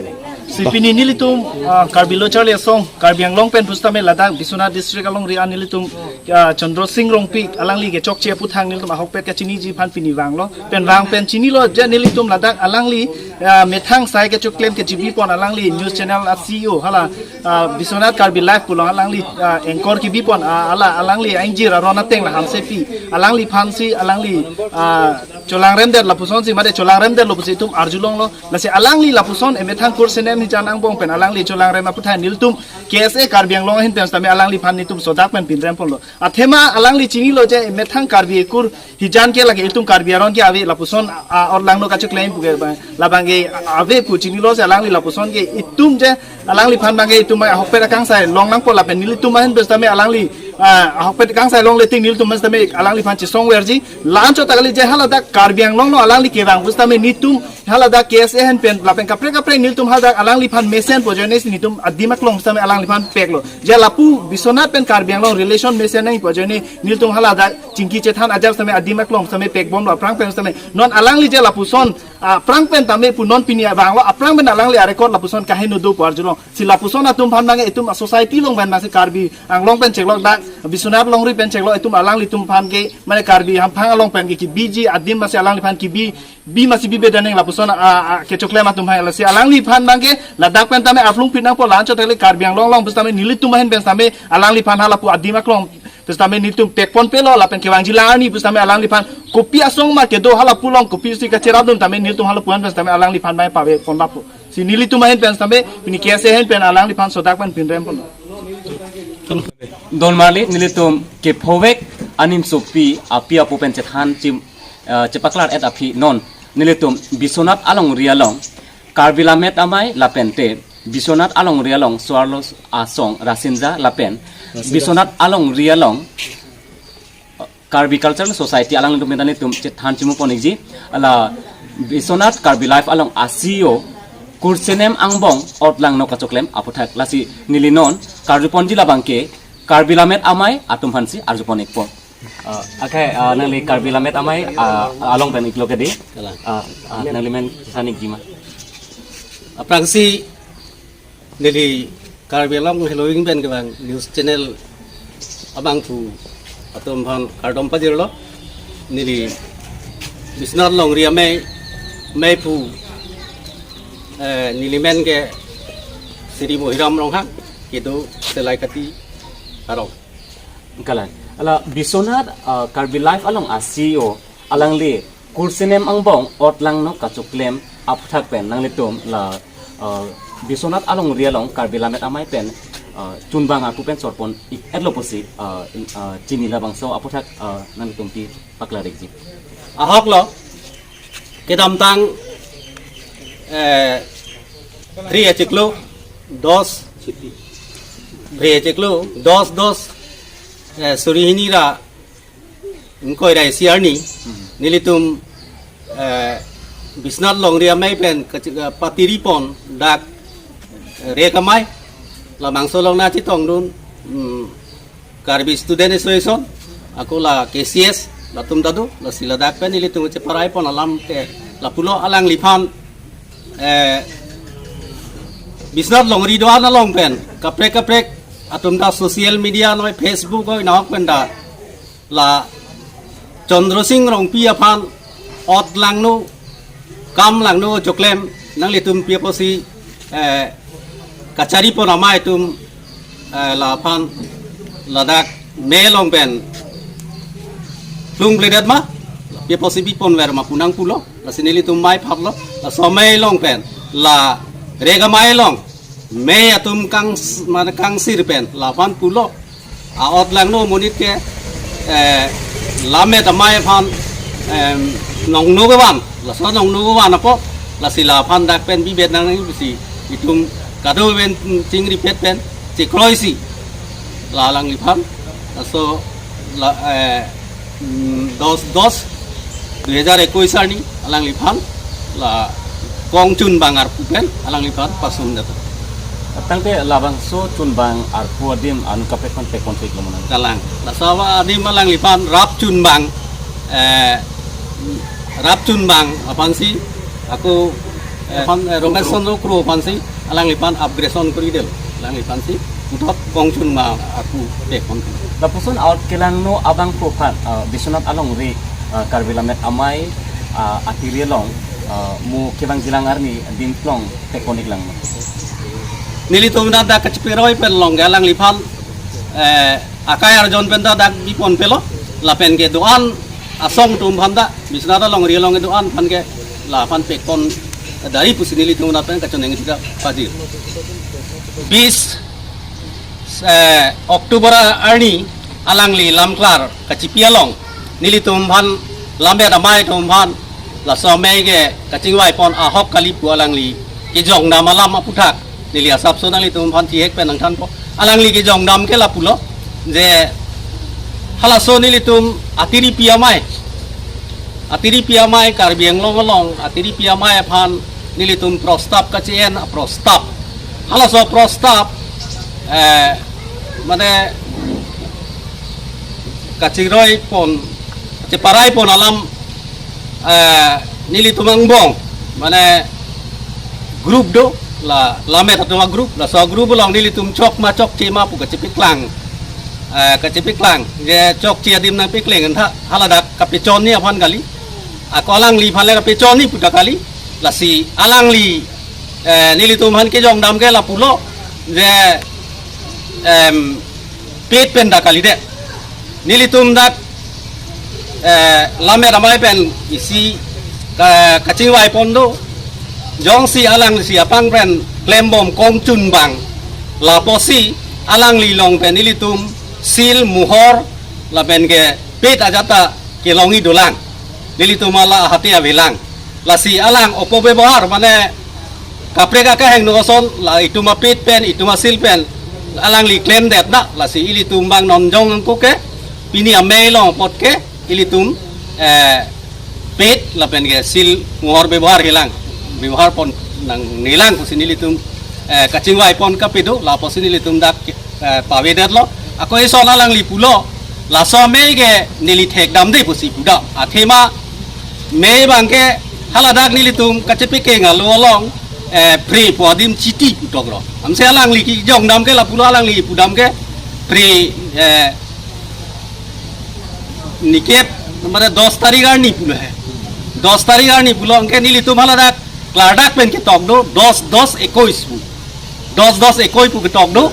Si pini nelitum, ah, Karbi Lo Charli Asong, Karbi Anglong pen pusitame ladak Biswanath District alongri an nelitum, ah, Chandra Sing Rongpi alangli kechokche aputhak nelitum ahokpet kachiniji aphan pini vanglo. Pen vang pen chinilo je nelitum ladak alangli, ah, methang sai kechoklem kechibipon alangli news channel a-C E O hala, ah, Biswanath Karbi Live pu along alangli, ah, anchor kibipon, ah, hala alangli angjir aron ateng la hamse pi. Alangliphansi alangli, ah, cholangremdet lapusonsi mate cholangremdetlo pusi itum arjulonglo. Lasi alangli lapuson emethang kursenem hijan angbong pen alangli cholangrem aputhak nelitum K S A Karbi Anglong ahin pen sitame alangliphan nelitum sodak pen pinrem ponlo. Athema alangli chinilo je emethang Karbi akur hijan ke lake itum Karbi aron ke ave lapuson, ah, otlangno kachoklem pu ke ba, labang ke ave pu chinilo si alangli lapuson ke itum je alangliphan abang ke itum ahokpet akangsai longnangpo lapen nelitum ahin pen sitame alangli, ah, ahokpet akangsai longle tik nelitum pen sitame alangliphan chesongverji. La-anchot ta kali je haladak Karbi Anglong along alangli kevang pusitame nelitum haladak K S A ahin pen lapen kaprek kaprek nelitum haladak alangliphan mesenpo ajoine si nelitum adim aklong pusitame alangliphan peklo. Je lapu Biswanath pen Karbi Anglong relation mesen nangpo ajoine nelitum haladak chingki chethan ajat sitame adim aklong sitame pekbomlo aphrang pen sitame. Non alangli je lapuson, ah, aphrang pen tame pu non pini vanglo, aphrang pen alangli arecord lapuson kaheno do pu arjulong. Si lapuson atum aphan abang ke itum a-society along pen abangsi Karbi Anglong pen cheklo dak Biswanath longri pen cheklo itum alanglitum aphan ke mane Karbi hamphang along pen ke kibiji adim masi alangliphan kibi, bi masi bibe daneng lapuson, ah, ah, kechoklem atum hai. Lasi alangliphan abang ke ladak pen tame arlung pinangpo, la-anchot ta kali Karbi Anglong along pusitame nelitum ahin pen sitame alangliphan halapu adim aklong pusitame nelitum pekponpelo lapen kevangji la arni pusitame alangliphan kopi asong ma kedo halapu along kopisi kacherapdun tame nelitum halapu an pusitame alangliphan abang pavekponlappo. Si nelitum ahin pen sitame pini K S A ahin pen alangliphan sodak pen pinrem pon. Don marli nelitum kephovek animsopi api apo pen chethan chim, eh, chepaklar-et aphi non nelitum Biswanath alongri along Karbi Lammet Amei lapente Biswanath alongri along Soarlo Asong Rasinja lapen Biswanath alongri along Karbi Cultural Society alanglitum pen ta nelitum chethan chimupon-ikji. Hala Biswanath Karbi Live along a-C E O kursenem angbong otlangno kachoklem aputhak. Lasi neli non karjuponji labang ke Karbi Lammet Amei atum aphansi arjupon-ikpo. Ah, akhai, ah, nangli Karbi Lammet Amei, ah, along pen iklo kedi. Kalang. Ah, ah, nangli men sanik jima. Aphrangsi neli Karbi Anglong heloving pen kevang news channel abangphu atum aphan kardom pajirlo. Neli Biswanath longri amei, meipu, eh, neli men ke Sri Mohiram Ronghang, kedo Selaikati arong. Kalang. Hala Biswanath, ah, Karbi Live along a-C E O alangli kursenem angbong otlangno kachoklem aputhak pen nanglitum la, ah, Biswanath alongri along Karbi Lammet Amei pen, ah, chunbang aku pen sorpon-ik-etlo pusi, ah, in, ah, chini labangso aputhak, ah, nanglitum pi paklar-ikji. Ahoklo, kedamtang, eh, Phre achiklo dos, Phre achiklo dos dos, eh, suri hini ra ingkoi ra isi arni, nelitum, eh, Biswanath longri amei pen kachik-, eh, patiripon dak, eh, rek amei, labangso along nangchetongdun, mm, Karbi Student Association, ako la K C S, latum ta do, lasi ladak pen nelitum cheparaipon alam ke lapulo alangliphan, eh, Biswanath longri do-an along pen, kaprek kaprek, atum ta social media noi, Facebook noi, nahok pen ta, la Chandra Sing Rongpi aphan otlangno, kamlangno choklem, nanglitum pi apotsi, eh, kacharipon amei atum, eh, laphan ladak mei along pen lungpledet ma, pi apotsi biponver ma pu nangpulo, lasi nelitum mei phaplo, laso mei along pen, la rek amei along, mei atum kang, mane kangsir pen, laphan pulo. A-otlangno monit ke, eh, Lammet Amei aphan, em, nongno kevan, laso nongno kevan apot, lasi laphan dak pen bibet nang pusi, itum kado pen chingripet pen, chekroisi, la alangliphan, laso la, eh, mm, dos dos dui hajar ekuis arni alangliphan la kongchunbang arpu pen alangliphan pasun jata. Tangte labangso chunbang arpu adim anu kaprek pen pekon pik lo mana? Kalang. Laso adim alangliphan rap chunbang, eh, rap chunbang aphansi ako, eh, aphan, eh, Romesh Chandra Kro aphansi alangliphan upgradation kori del. Alangliphansi puthot kongchunbang arpu pekon. Lapuson out kelangno abang aphan, ah, Biswanath alongri, ah, Karbi Lammet Amei, ah, atiri along, ah, mo kevang jilang arni dimplong pekon ik lang. Nelitum dak dak kachipiroi pen along alangliphan, eh, akai arjon pen dak dak bipon pelo, lapen kedo-an asong atum aphan dak Biswanath alongri along kedo-an aphan ke laphan pekon dari pusi nelitum dak pen kachoneng tika pajir. Bis, eh, October arni alangli lamklar kachipi along nelitum aphan Lammet Amei atum aphan laso amei ke kachingvai pon ahok kali pu alangli kejongdam alam aputhak neli asapso nanglitum aphan thihek pen nangthanpo. Alangli kejongdam ke lapulo je halaso nelitum atiripi amei, atiripi amei Karbi Anglong along atiripi amei aphan nelitum prostap kachi-en aprostap. Halaso prostap, eh, mane kachiroi pon, cheparai pon alam, eh, nelitum angbong, mane group do, la Lammet atum agroup, laso group along nelitum chok ma chokche ma pu kachipiklang, eh, kachipiklang, je chokche adim nangpiklang tha, haladak kapechon ni aphan kali, ako alangliphan le kapechon ni pu ta kali, lasi alangli, eh, nelitum aphan kejongdam ke lapulo, je, em, pet pen dak kalidet. Nelitum dak, eh, Lammet Amei pen isi ka-, kachingvai pon do. Jongsi alangsi apang pen klembom kongchunbang, lapusi alangli along pen nelitum seal mohor lapen ke pet ajat ta kelongji dolang. Nelitum hala hati avelang. Lasi alang opobebohar mane kaprek akaheng no ason la itum apet pen, itum a-seal pen alangli klemdet na, lasi ilitum bang non jong angko ke pini amei along apot ke ilitum, eh, pet lapen ke seal mohor bebohar helang, bebohar pon nangnelang pusi nelitum, eh, kachingvai pon kapedo, lapusi nelitum dak, eh, pavedetlo. Ako ison alangli pulo, laso amei ke neli thekdamde pusi pudam. Athema amei abang ke haladak nelitum kachepekeng alo along, eh, phre pu adim chiti pu toklo. Ansi alangli kejongdam ke lapulo, alangli pudam ke phre, eh, nikep, mane dos tarik arni pulo he. Dos tarik arni pulo anke nelitum haladak klardak pen ketok do, dos dos ekuis pu. Dos dos ekuis pu ketok do.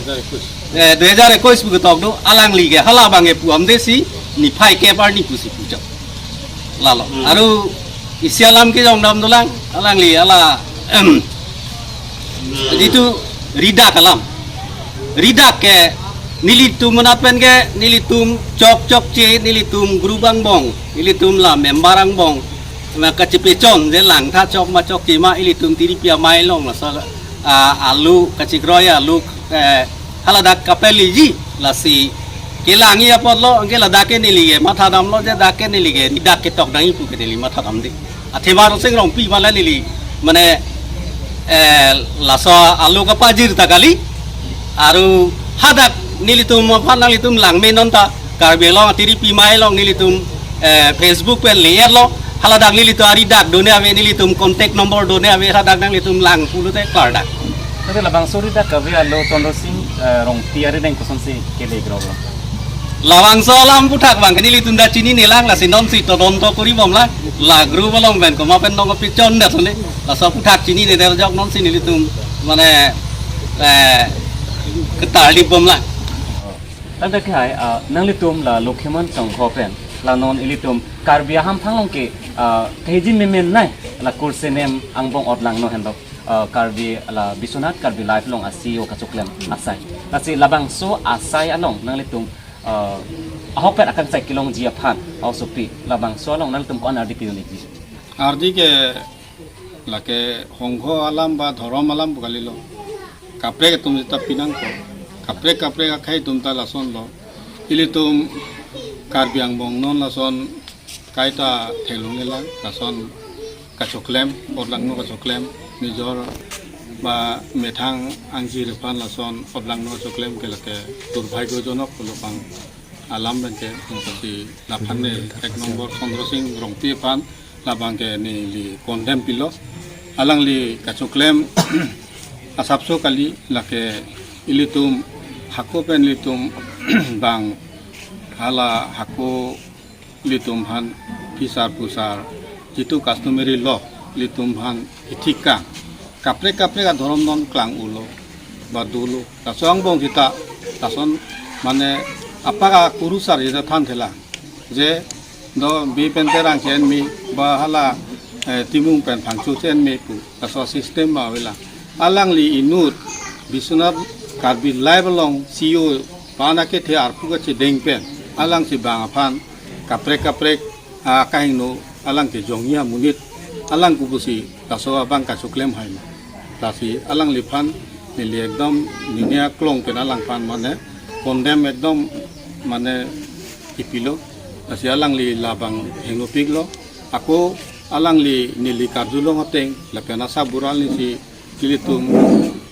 Eh, dui hajar ekuis pu ketok do. Alangli ke hala abang ke pu amde si niphai kep arni pusi puchok. Lalo. Hmm. Aru isi alam kejongdam dolang, alangli hala, em, jitu ridak alam. Ridak ke nelitum menat pen ke nelitum chok chokche, nelitum group angbong, nelitum la member angbong. Na kachepechon je langtha chok ma chokche ma ilitum tiripi amei along laso, ah, alu kachikroi alu, eh, haladak kapeliji lasi kelangji apotlo, anke ladak ke neli ke mathadamlo je dak ke neli ke ridak ketok nangji pu ke neli mathadamde. Athema Roseng Rongpi mala neli mane, eh, laso alu kapajir ta kali. Aru hadak nelitum aphan nanglitum langme non ta Karbi Anglong atiripi amei along nelitum, eh, Facebook pen le-etlo. Haladak nelitum aridak done ave, nelitum contact number done ave, hadak nanglitum lang pulote klardak. Tangte labangso ridak kave alo Chandra Sing, eh, Rongpi arideng kosonsi kele grogro? Labangso alam aputhak abang ke nelitum ta chininelang, lasi nonsi todonto kori bomlang. La group along pen komat pen nong pechon dak sone. Laso aputhak chinine derjok nonsi nelitum mane, eh, ketar di bomlang. Tangte ke hai, ah, nanglitum la Lokhiman Songkho pen la non ilitum Karbi ahamphang along ke, ah, kehijin memen nai la kursenem angbong otlangno henlo, ah, Karbi la Biswanath Karbi Live along a-C E O kachoklem asai. Lasi labangso asai along nanglitum, ah, ahok pen akangsai kelongji aphan aosopi labangso along nanglitum ko-an ardi pi-un-ikji? Ardi ke lake hongho alam ba dhorom alam pu kalilo. Kaprek atum jita pinangpo. Kaprek kaprek akhei atum ta lasonlo. Ilitum Karbi angbong non lason kaita theklonglelang, lason kachoklem, otlangno kachoklem, nijor ba methang angjir aphan lason otlangno kachoklem ke lake durbhagyojonok pulo abang alam abangke, mungkasi laphan ne ek nombor Chandra Sing Rongpi aphan labangke neli condemn pilo. Alangli kachoklem asapso kali, lake ilitum hako pen ilitum bang hala hako ilitum aphan phisar phusar, jitu customary law ilitum aphan ithik kang. Kaprek kaprek adhorom non klang-ulo ba dolo. Laso angbong sita lason mane apak akurusar sita thanthelang. Je do bi pen terang chen mi ba hala, eh, timung pen phangcho chen mi pu. Laso system ma avelang. Alangli inut Biswanath Karbi Live along C E O pana kethe arpu kachedeng pen alangsi bang aphan kaprek kaprek, ah, kahingno alang kejongji amonit alang kubusi laso abang kachoklem hai ma. Lasi alangliphan neli ekdom nini aklong pen alangphan mane condemn ekdom mane ipilo. Lasi alangli labang hingno piklo. Ako alangli neli karjulong ateng lapen asabura nisi ilitum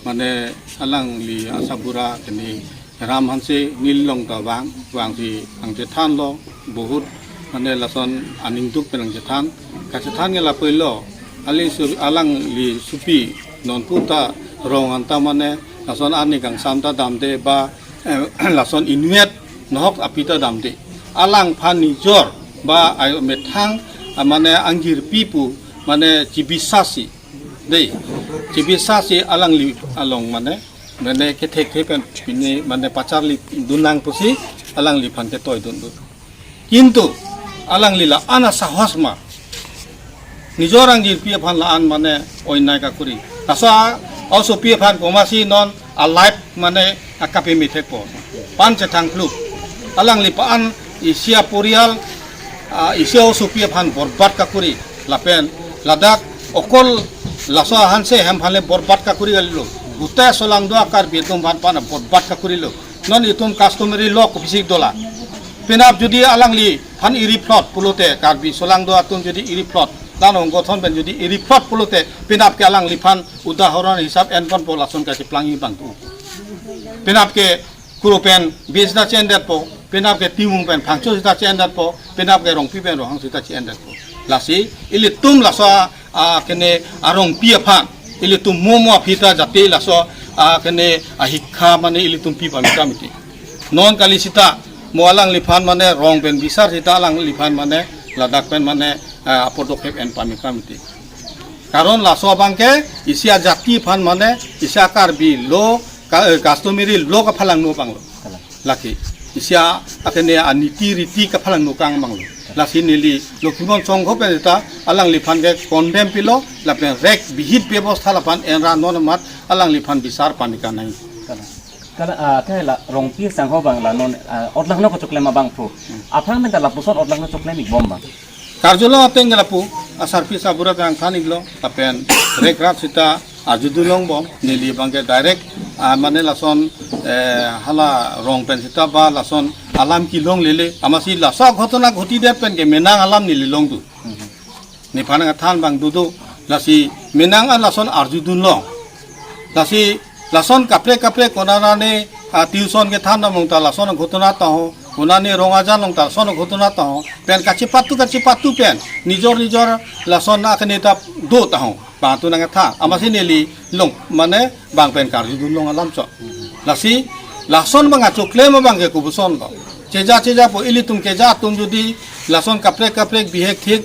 mane alangli asabura keni Ram Hanse neli along ta vang, vangsi nangchethanlo, bahut mane lason aning duk pen nangchethan, kachethan ke lapuilo, aling su-, alangli supi nonpu ta rong anta mane lason ani kangsam ta damde ba, eh, lason inutvet nohok api ta damde. Alangphan nijor ba ai methang, ah, mane angjirpi pu mane chibisasi. Dei, chibisasi alangli along mane, mane kethekthe pen pine mane pacharli dunnang pusi alangliphan ketoidun dun. Kintu alangli la-an asahos ma, nijor angjirpi aphan la-an mane oinai kakuri. Laso a-osopi aphan komatsi non a-life mane akapemethekpo. Pan chethang pluk. Alangli pan isi aporial, ah, isi osopi aphan borbat kakuri. Lapen ladak okol laso a-Hanse hem aphanle borbat kakuri kalilo. Gotai solangdo a-Karbi atum aphan pan borbat kakurilo. Non itum customary law kopisi dolang. Penap jodi alangliphan iri phlot pulote, Karbi solangdo atum jodi iri phlot, dan onggothon pen jodi iri phlot pulote, penap ke alangliphan udahoron hisap enponpo lason kacheplangji abang tu. Penap ke Kuro pen bi sita che-endetpo, penap ke Timung pen Phangcho sita che-endetpo, penap ke Rongpi pen Ronghang sita che-endetpo. Lasi ilitum laso a, a kene a-Rongpi aphan ilitum momo aphi ta jati laso a kene ahikha mane ilitum pi pamika miti. Non kali sita mo alangliphan mane rong pen bisar sita alangliphan mane ladak pen mane, ah, apodokep en pamika miti. Karon laso abangke isi ajati aphan mane isi a-Karbi law ka, eh, customary law kaphalangno abanglo. Kalang. Lake isi a, akene aniti riti kaphalangno kang abanglo. Lasi neli Lokhimon Songho pen ta alangliphan ke condemn pilo lapen rek bihit bebostha laphan enra non amat alangliphan bisar pamika nai. Kalang. Kalang, ah, kaila Rongpi sangho abang la non, ah, otlangno kachoklem abangphu. Aphrang pen ta lapuson otlangno choklem ikbom abang. Karjulong ateng ke lapu, asarpi asabura kangthan iklo, lapen rek rat sita arjudun longbom, neli abangke direct, ah, mane lason, eh, hala rong pen sita ba lason alam kelonglele, amatsi laso ghotona ghoti det pen ke menang alam neli longdun. Nephan nangthan abang dodo, lasi menang an lason arjudun long. Lasi lason kaprek kaprek konane, ah, tuition kethan damlong ta lason ghotona taho, konane rong ajan long ta lason ghotona taho, pen kachepatu kachepatu pen nijor nijor lason akene ta do taho, bang tu nangthan, amatsi neli long, mane bang pen karjudun long alam chot. Lasi lason abang achoklem abangke kopuson ko. Cheja cheja po ilitum keja atum jodi lason kaprek kaprek bihek thik,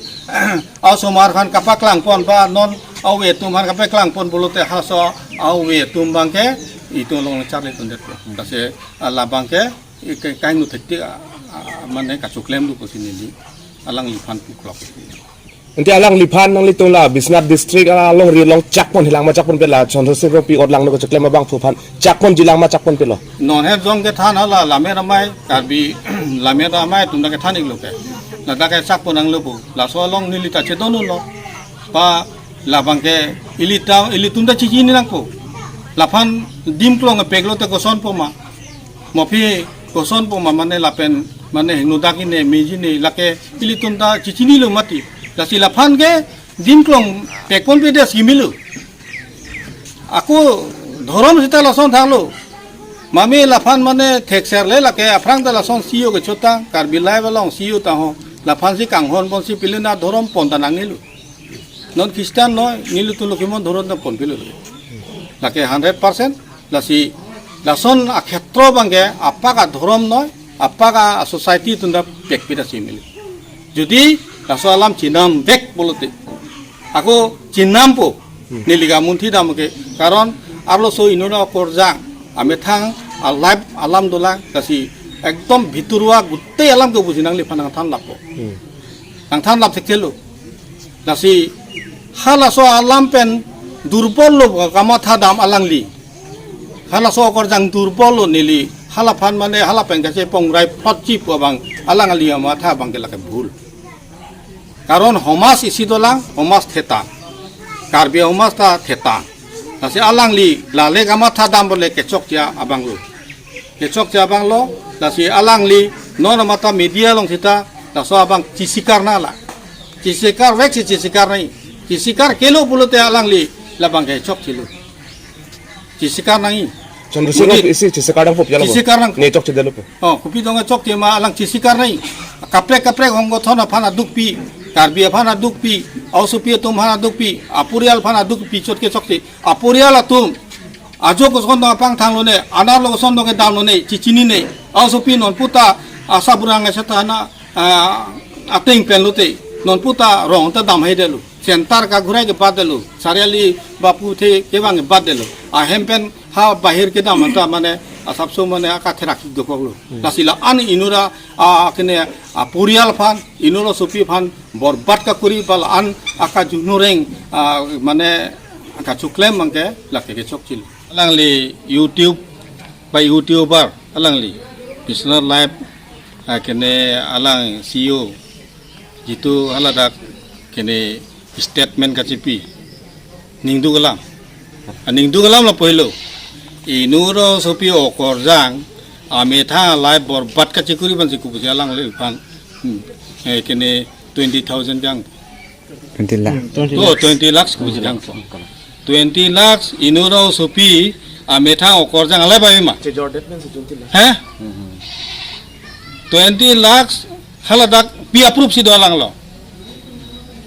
osomar aphan kapaklang pon ba non ave atum aphan kapaklang pon pulote halaso ave atum abangke itum along charli tundet po. Lasi ala abangke ke kainu thektik, ah, ah, mane kachoklem do pusi neli alangliphan puklok. Ante alangliphan nanglitum la Biswanath district along ri along chakpon hilang ma chakpon pelo, Chandra Sing Rongpi otlangno kachoklem abangphu aphan chakponji lang ma chakpon pelo. Non he jong kethan hala Lammet Amei, Karbi Lammet Amei atum ta kethan iklo ke. Ladak ke chakpon nanglo pu. Laso along neli ta chedondunlo. Pa labangke ili ta, ilitum ta chichinine nangpo. Laphan dim klong epeklo te kosonpo ma. Mo aphi koson po ma mane lapen mane hingno dak ine meji ne lake ilitum ta chichinilo mati. Lasi laphan ke dimklong pekpon pedes gimilo. Ako dhorom sita lason thanglo. Mame laphan mane thekser le lake aphrang ta lason C E O kechotang, Karbi Live along C E O ta ho. Laphan si kanghon ponsi pilina dhorom pon ta nangnelo. Non Christian noi, nelitum lo kimon dhorom ta pon pilo. Lake hundred percent, lasi lason akhetro abangke, apak adhorom noi, apak asociety atum ta pekpida si mili. Jodi laso alam chinam vek pulote. Ako chinampo, neli ke munthi dam ke, karon arloso inut akorjang, amethang, a life alam dolang, lasi ekdom bhitorwa gutei alam ke buji nangliphan nangthan lapo. Nangthan lap thekthe lo. Lasi halaso alam pen durbol lo kamatha dam alangli. Halaso akorjang durbol lo neli. Halaphan mane halapen kachepongrai photji pu abang alangli amatha abangke lake bhul. Karon homaj isi dolang, homaj thetan. Karbi homaj ta thetan. Lasi alangli lale kamatha dam bole kechokche abang lo. Kechokche abang lo, lasi alangli non amata media along sita, laso abang chisikar nanglang. Chisikar vek si chisikar nangji. Chisikar kelo pulote alangli labang kechokchelo. Chisikar nangji. Chandra Singh Muni isi chisikar nangpo pu jalo. Chisikar nang. Ne chokchedetlo pu. Oh, kopi dong chokche ma alang chisikar nangji. Kaprek kaprek honggothon aphan adukpi, Karbi aphan adukpi, aosopi atum aphan adukpi, aporial aphan adukpi chot kechokche. Aporial atum ajo koson dong apang thanglone, anerlo koson dong kedamlone, chichinine. Aosopi non puta asa burang asa thana, ah, ateng pen lote. Non puta rong ta damhai detlo. Center kaghurai kebat detlo. Sariali bapu the kevang kebat detlo. Ahem pen ha bahir kedam anta mane asapso mane akatherak dokoklo. Lasi la-an inut a, ah, kene, ah, aporial aphan, inut asopi aphan borbat kakuri ba la-an akajunureng, ah, mane kachoklem abangke lake kechokchelo. Alangli YouTube, ba YouTuber, alangli Biswanath Live, ah, kene alang C E O, jitu haladak kene statement kachipi. Ningduk alam. Ah, ningduk alam lapu helo. Inut asopi okorjang, amethang a life borbat kachikuri aphansi kopusi alangliphan, hmm, eh, kene twenty thousand jang. Twenty lakh. To, twenty lakhs kopusi jang. Twenty lakhs inut asopi amethang okorjang alai ba ma. Chejordet men si twenty lakhs. He? Twenty lakhs haladak pi approve si dolang lo.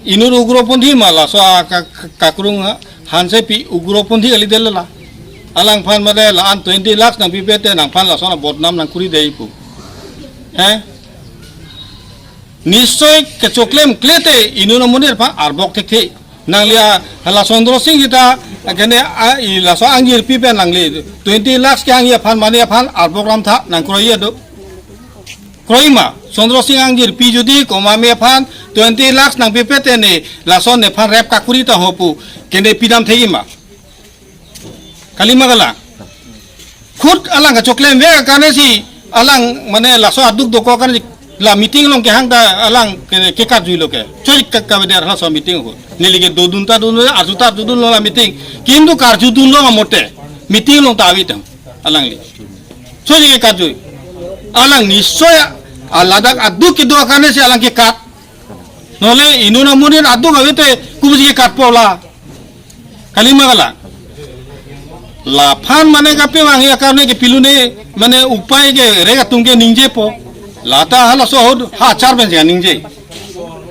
Inut ugroponthi ma laso a ka-, ka-, kakrung ha, hanse pi ugroponthi kali detlo la. Alangphan mane la-an twenty lakhs nangpipe te nangphan laso na bodnam nangkuri dei pu. He? Nischoi kechoklem klete inut amonit aphan arbok thekthe. Nangli a hala Chandra Singh sita kene a i laso angjirpi pen nangli twenty lakhs ke angji aphan mane aphan arbok ram tha nangkroi do. Kroi ma, Chandra Singh angjirpi jodi komame aphan twenty lakhs nangpipe te ne laso nephan rep kakuri ta ho pu kene pidam thegi ma. Kali ma kala. Khut alang kachoklem vek akane si alang mane laso aduk dokok akane si la meeting along kehang ta alang ke, kekat juilo ke. Choi ka, kaveder laso meeting ahut. Neli ke dodun ta dodun, arju ta dodunlo la meeting. Kintu karjudunlo amote. Meeting along ta avi tang alangli. Choi kekat jui. Alang nischoi a ladak aduk kedo akane si alang kekat. Nole inut amonit aduk ave te kopusi kekat po la. Kali ma kala. Laphan mane kapevang ya karne ke pilune mane upai ke rega tungke ningjepo. Lata halaso ahut ha achar pen si ningje.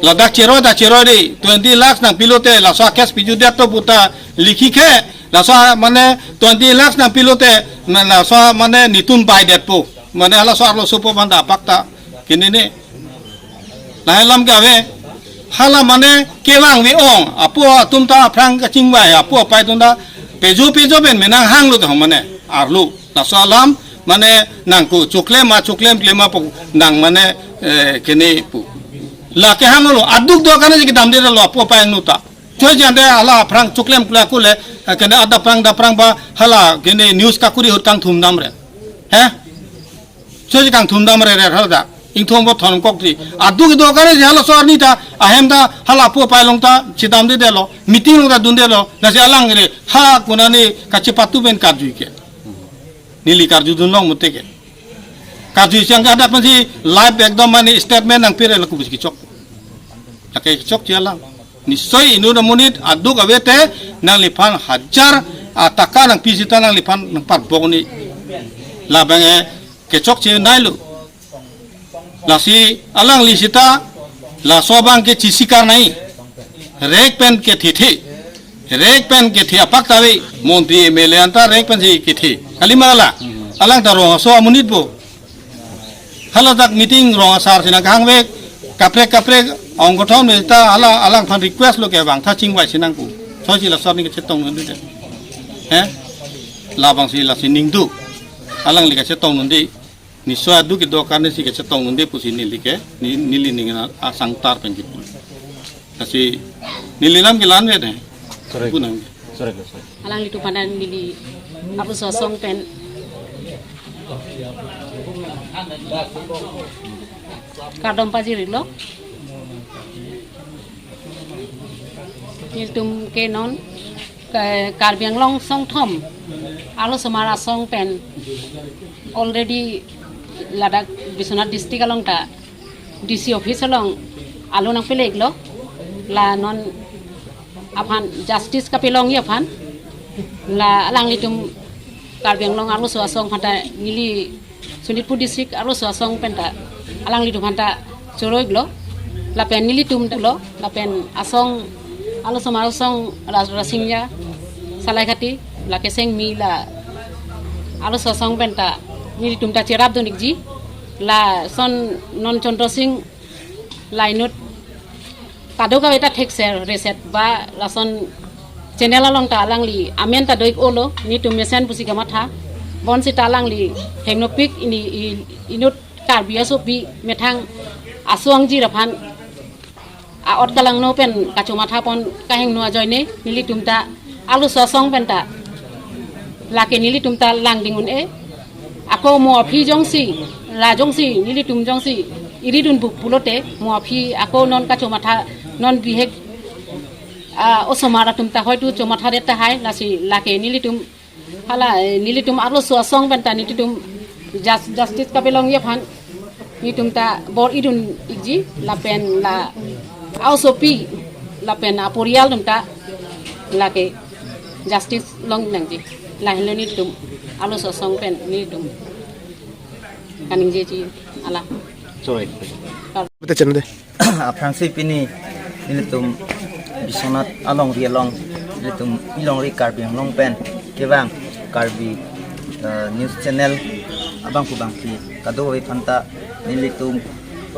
Ladak cheroi ta cheroi dei twenty lakhs nangpilote laso a case piju det to puta likhi ke laso mane twenty lakhs nangpilote na laso mane netum bai detpo. Mane halaso arlosopo aphan ta apak ta kinine. Lahai alam ke ave, hala mane kevang ve-ong, apo atum ta aphrang kachingvai, apo apai atum ta pejo pejo pen menang hanglo ta mane, arlo. Laso alam mane nangko choklem ma choklem klem ma pu nang mane, eh, kene pu. La kehanglo, aduk do akane si kedamdetlo apo apai angno ta. Choi jande hala aphrang choklem kula kule, eh, kene ada aphrang da aphrang ba hala kene news kakuri ahut kangthum damre. He? Choi kangthum damre re haladak. Ingthum bo thon kok ti. Aduk do akane si halaso arni ta, ahem ta, hala apo apai along ta, chedamdedetlo, meeting along ta dundetlo, lasi alang re, ha konane kachepatu pen karju ke. Neli karjudun long mute ke. Kaju siang ke hadak pensi live ekdom mane statement nangpire laku bisi kechok. Lake kechokche alang. Nisoy inut amonit aduk ave te nangliphan hajar ataka nangpi sita nangliphan nangparbok ni. Labang e kechokche nailo. Lasi alangli sita laso abang ke chisikar nai. Rek pen kethethe. Rek pen kethe apak ta ave, montri M L A anta rek pensi kethe. Kali ma la. Alang ta rong aso amonit bo. Hala dak meeting rong asar si nangkahang vek, kaprek kaprek ongkothom ni ta hala alangphan request lo ke bang tha chingvai si nangku. Soi si laso arni kachetong nangdi de. He? Labang si lasi ningduk. Alangli kachetong nangdi. Nisoy aduk kedo karne si kachetong nangdi pusi neli ke, ni, neli ning asang tar pen kipu. Lasi neli lam ke la-an ave de. Sorry. Punang. Sorry, sorry. Alanglitum aphan neli arloso asong pen kardom pajir-iklo. Nelitum ke non ke Karbi Anglong songthom arlosomar asong pen already ladak Biswanath district along ta D C office along alo nangpele-iklo. La non aphan justice kapelongji aphan la alanglitum Karbi Anglong arloso asong aphan ta neli Sonitpur district arloso asong pen ta alanglitum aphan ta choro-iklo. Lapen nelitum lo lapen asong arlosomar asong Ra-, Rasinja Salaikhati la keseng mi la arloso asong pen ta nelitum ta cherapdun-ikji. Lason non Chandra Sing la inut kadokave ta thekser reset ba lason channel along ta alangli amen ta do-ik-olo, nelitum mesen pusi kamatha. Bonsita alangli hemnopik ini i-, inut Karbi asopi methang aso-angjir aphan a-ot kalangno pen kachomatha pon kahingno ajoine nelitum ta arloso asong pen ta lake nelitum ta langding un-e. Ako mo aphi jongsi, la jongsi, nelitum jongsi iridun buk pulote, mo aphi ako non kachomatha, non bihek, ah, osomar atum ta hoitu chomathadet tahai, lasi lake nelitum, hala, eh, nelitum arloso asong pen ta nelitum jus-, justice kapelongji aphan nelitum ta bor-idun-ikji lapen la aosopi lapen aporial atum ta lake justice long nangji. Lahenlo nelitum arloso asong pen nelitum kaningjeji alam. Sorry. Betul channel deh. Aphrangsi pini nelitum Biswanath alongri along nelitum ilongri Karbi Anglong pen kevang Karbi, eh, news channel abangphu bangphi kadokave aphan ta nelitum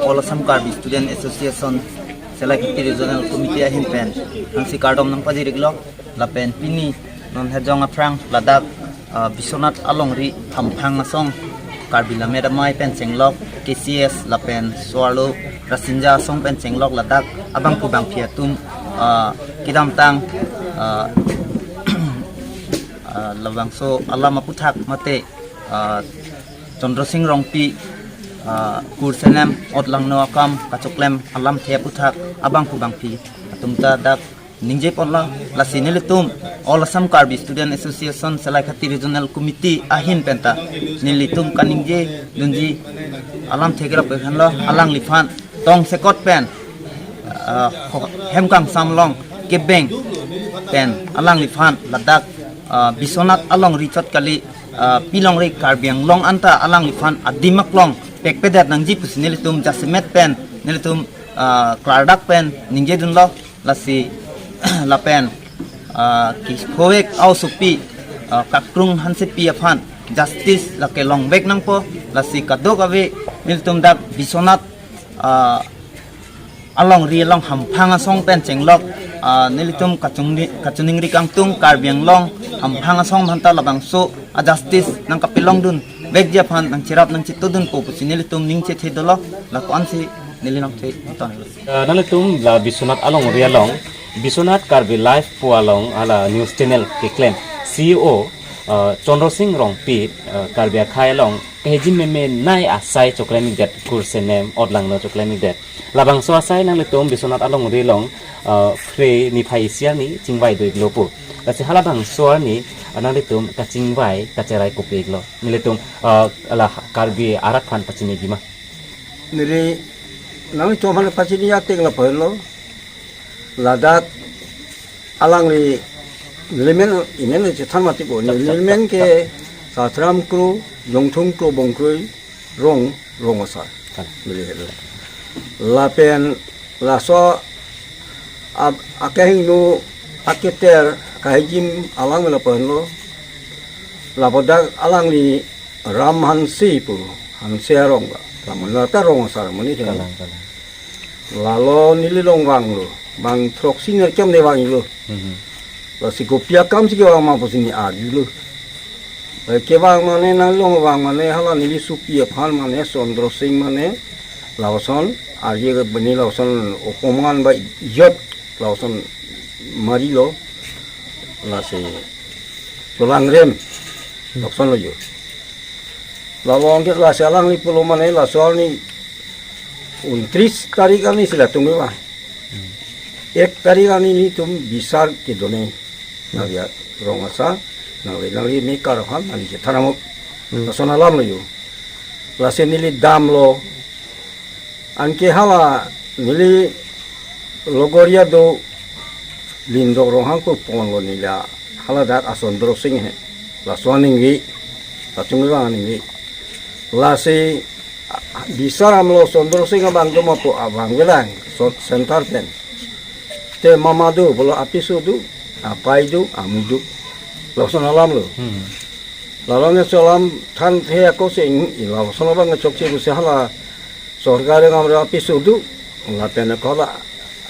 All Assam Karbi Student Association Salaikhati Regional Committee ahin pen aphrangsi kardom nangpajir-iklo. Lapen pini non hejong aphrang ladak, ah, Biswanath alongri hamphang asong Karbi Lammet Amei pen chenglok K C S lapen so-arlo Rasinja asong pen chenglok ladak abangphu bangphi atum, ah, kedamtang, ah, ah, labangso alam aputhak mate, ah, Chandra Sing Rongpi, ah, kursenem otlangno akam kachoklem alamthe aputhak abangphu bangphi atum ta dak ningje ponlo. Lasi nelitum All Assam Karbi Student Association Salaikhati Regional Committee ahin pen ta nelitum kaningjedunji alamthe kerap pen lo, alangliphan tongsekot pen, ah, ho-, hem kangsam along kebeng pen alangliphan ladak, ah, Biswanath alongri chot kali, ah, pilongri Karbi Anglong anta alangliphan adim aklong pekpedet nangji pusi nelitum jasemet pen nelitum, ah, klardak pen ningjedunlo. Lasi lapen, ah, kekhovek aosopi, ah, Kakrung Hansepi aphan justice lake longvek nangpo. Lasi kadokave nelitum dak Biswanath, ah, alongri along hamphang asong pen chenglok, ah, nelitum kachungni-, kachiningri kangtung Karbi Anglong hamphang asong aphan ta labangso a-justice nangkapelongdunvekji aphan nangcherap nangchetongdunpo pusi nelitum ning chethe dolo. Lako-ansi neli nangthe ton. Ah, nanglitum la Biswanath alongri along, Biswanath Karbi Live pu along hala news channel keklem C E O, ah, Chandra Sing Rongpi, ah, Karbi akhei along Kahijim meme nai asai choklem-ikdet, kursenem otlangno choklem-ikdet. Labangso asai nanglitum Biswanath alongri along, uh, Phre niphai isi arni chingvai do-iklo pu. Lasi halabangso arni, uh, nanglitum kachingvai kacherai kopi-iklo. Nelitum, uh, la Karbi arat aphan pachini-ikji ma? Neli nanglitum aphan pachini ateng lapulo. Ladak alangli nelimen, imen chethan mati ko. Chap, chap, nelimen chap, ke chap. Satram Kro, Jongthung Kro Bongkroi, rong, rong asar. Kan. Neli helo. Lapen laso ab-, akehingno aketer kahijim alang mela penlo. Labodak alangli Ram Hanse pu, Hanse arong ba. Lamun lata rong asar muni. Kalang, kalang. Lalo neli along vanglo. Bang throksi nerkep ne vanglo. Mhm. Lasi kopi akam si kevang ma pusi neli arjulo. Eh, kevang mane nanglong vang mane hala neli sopi aphan mane Chandra Sing mane lason arje ke bini lason okoman ba iyot lason marilo. Lasi cholangrem lason lo jo. Lalo anke lasi alangli pulo mane laso arni untris tarik arni si latum ba. Ek tarik arni nelitum bisar kedo-iknang. Nangli rong asar, nangli, nangli mekar aphan, nangli chethan amuk. Hmm. Lason alam lo jo. Lasi neli damlo. Anke hala neli logoria do Lindok Ronghang pu ponlo neli a, hala dak a Chandra Sing he. Laso aningve. Latum vang aningve. Lasi, a, a, bisar damlo Chandra Sing abang do ma pu abang avelang, so center pen. Te mama do, pulo apiso do, apei do, amu do. Lason alam lo. Hmm. Lalo ne so alam than the ako si, i lason abang chokche pusi hala sorkar ngamra apiso do, lapen ako la,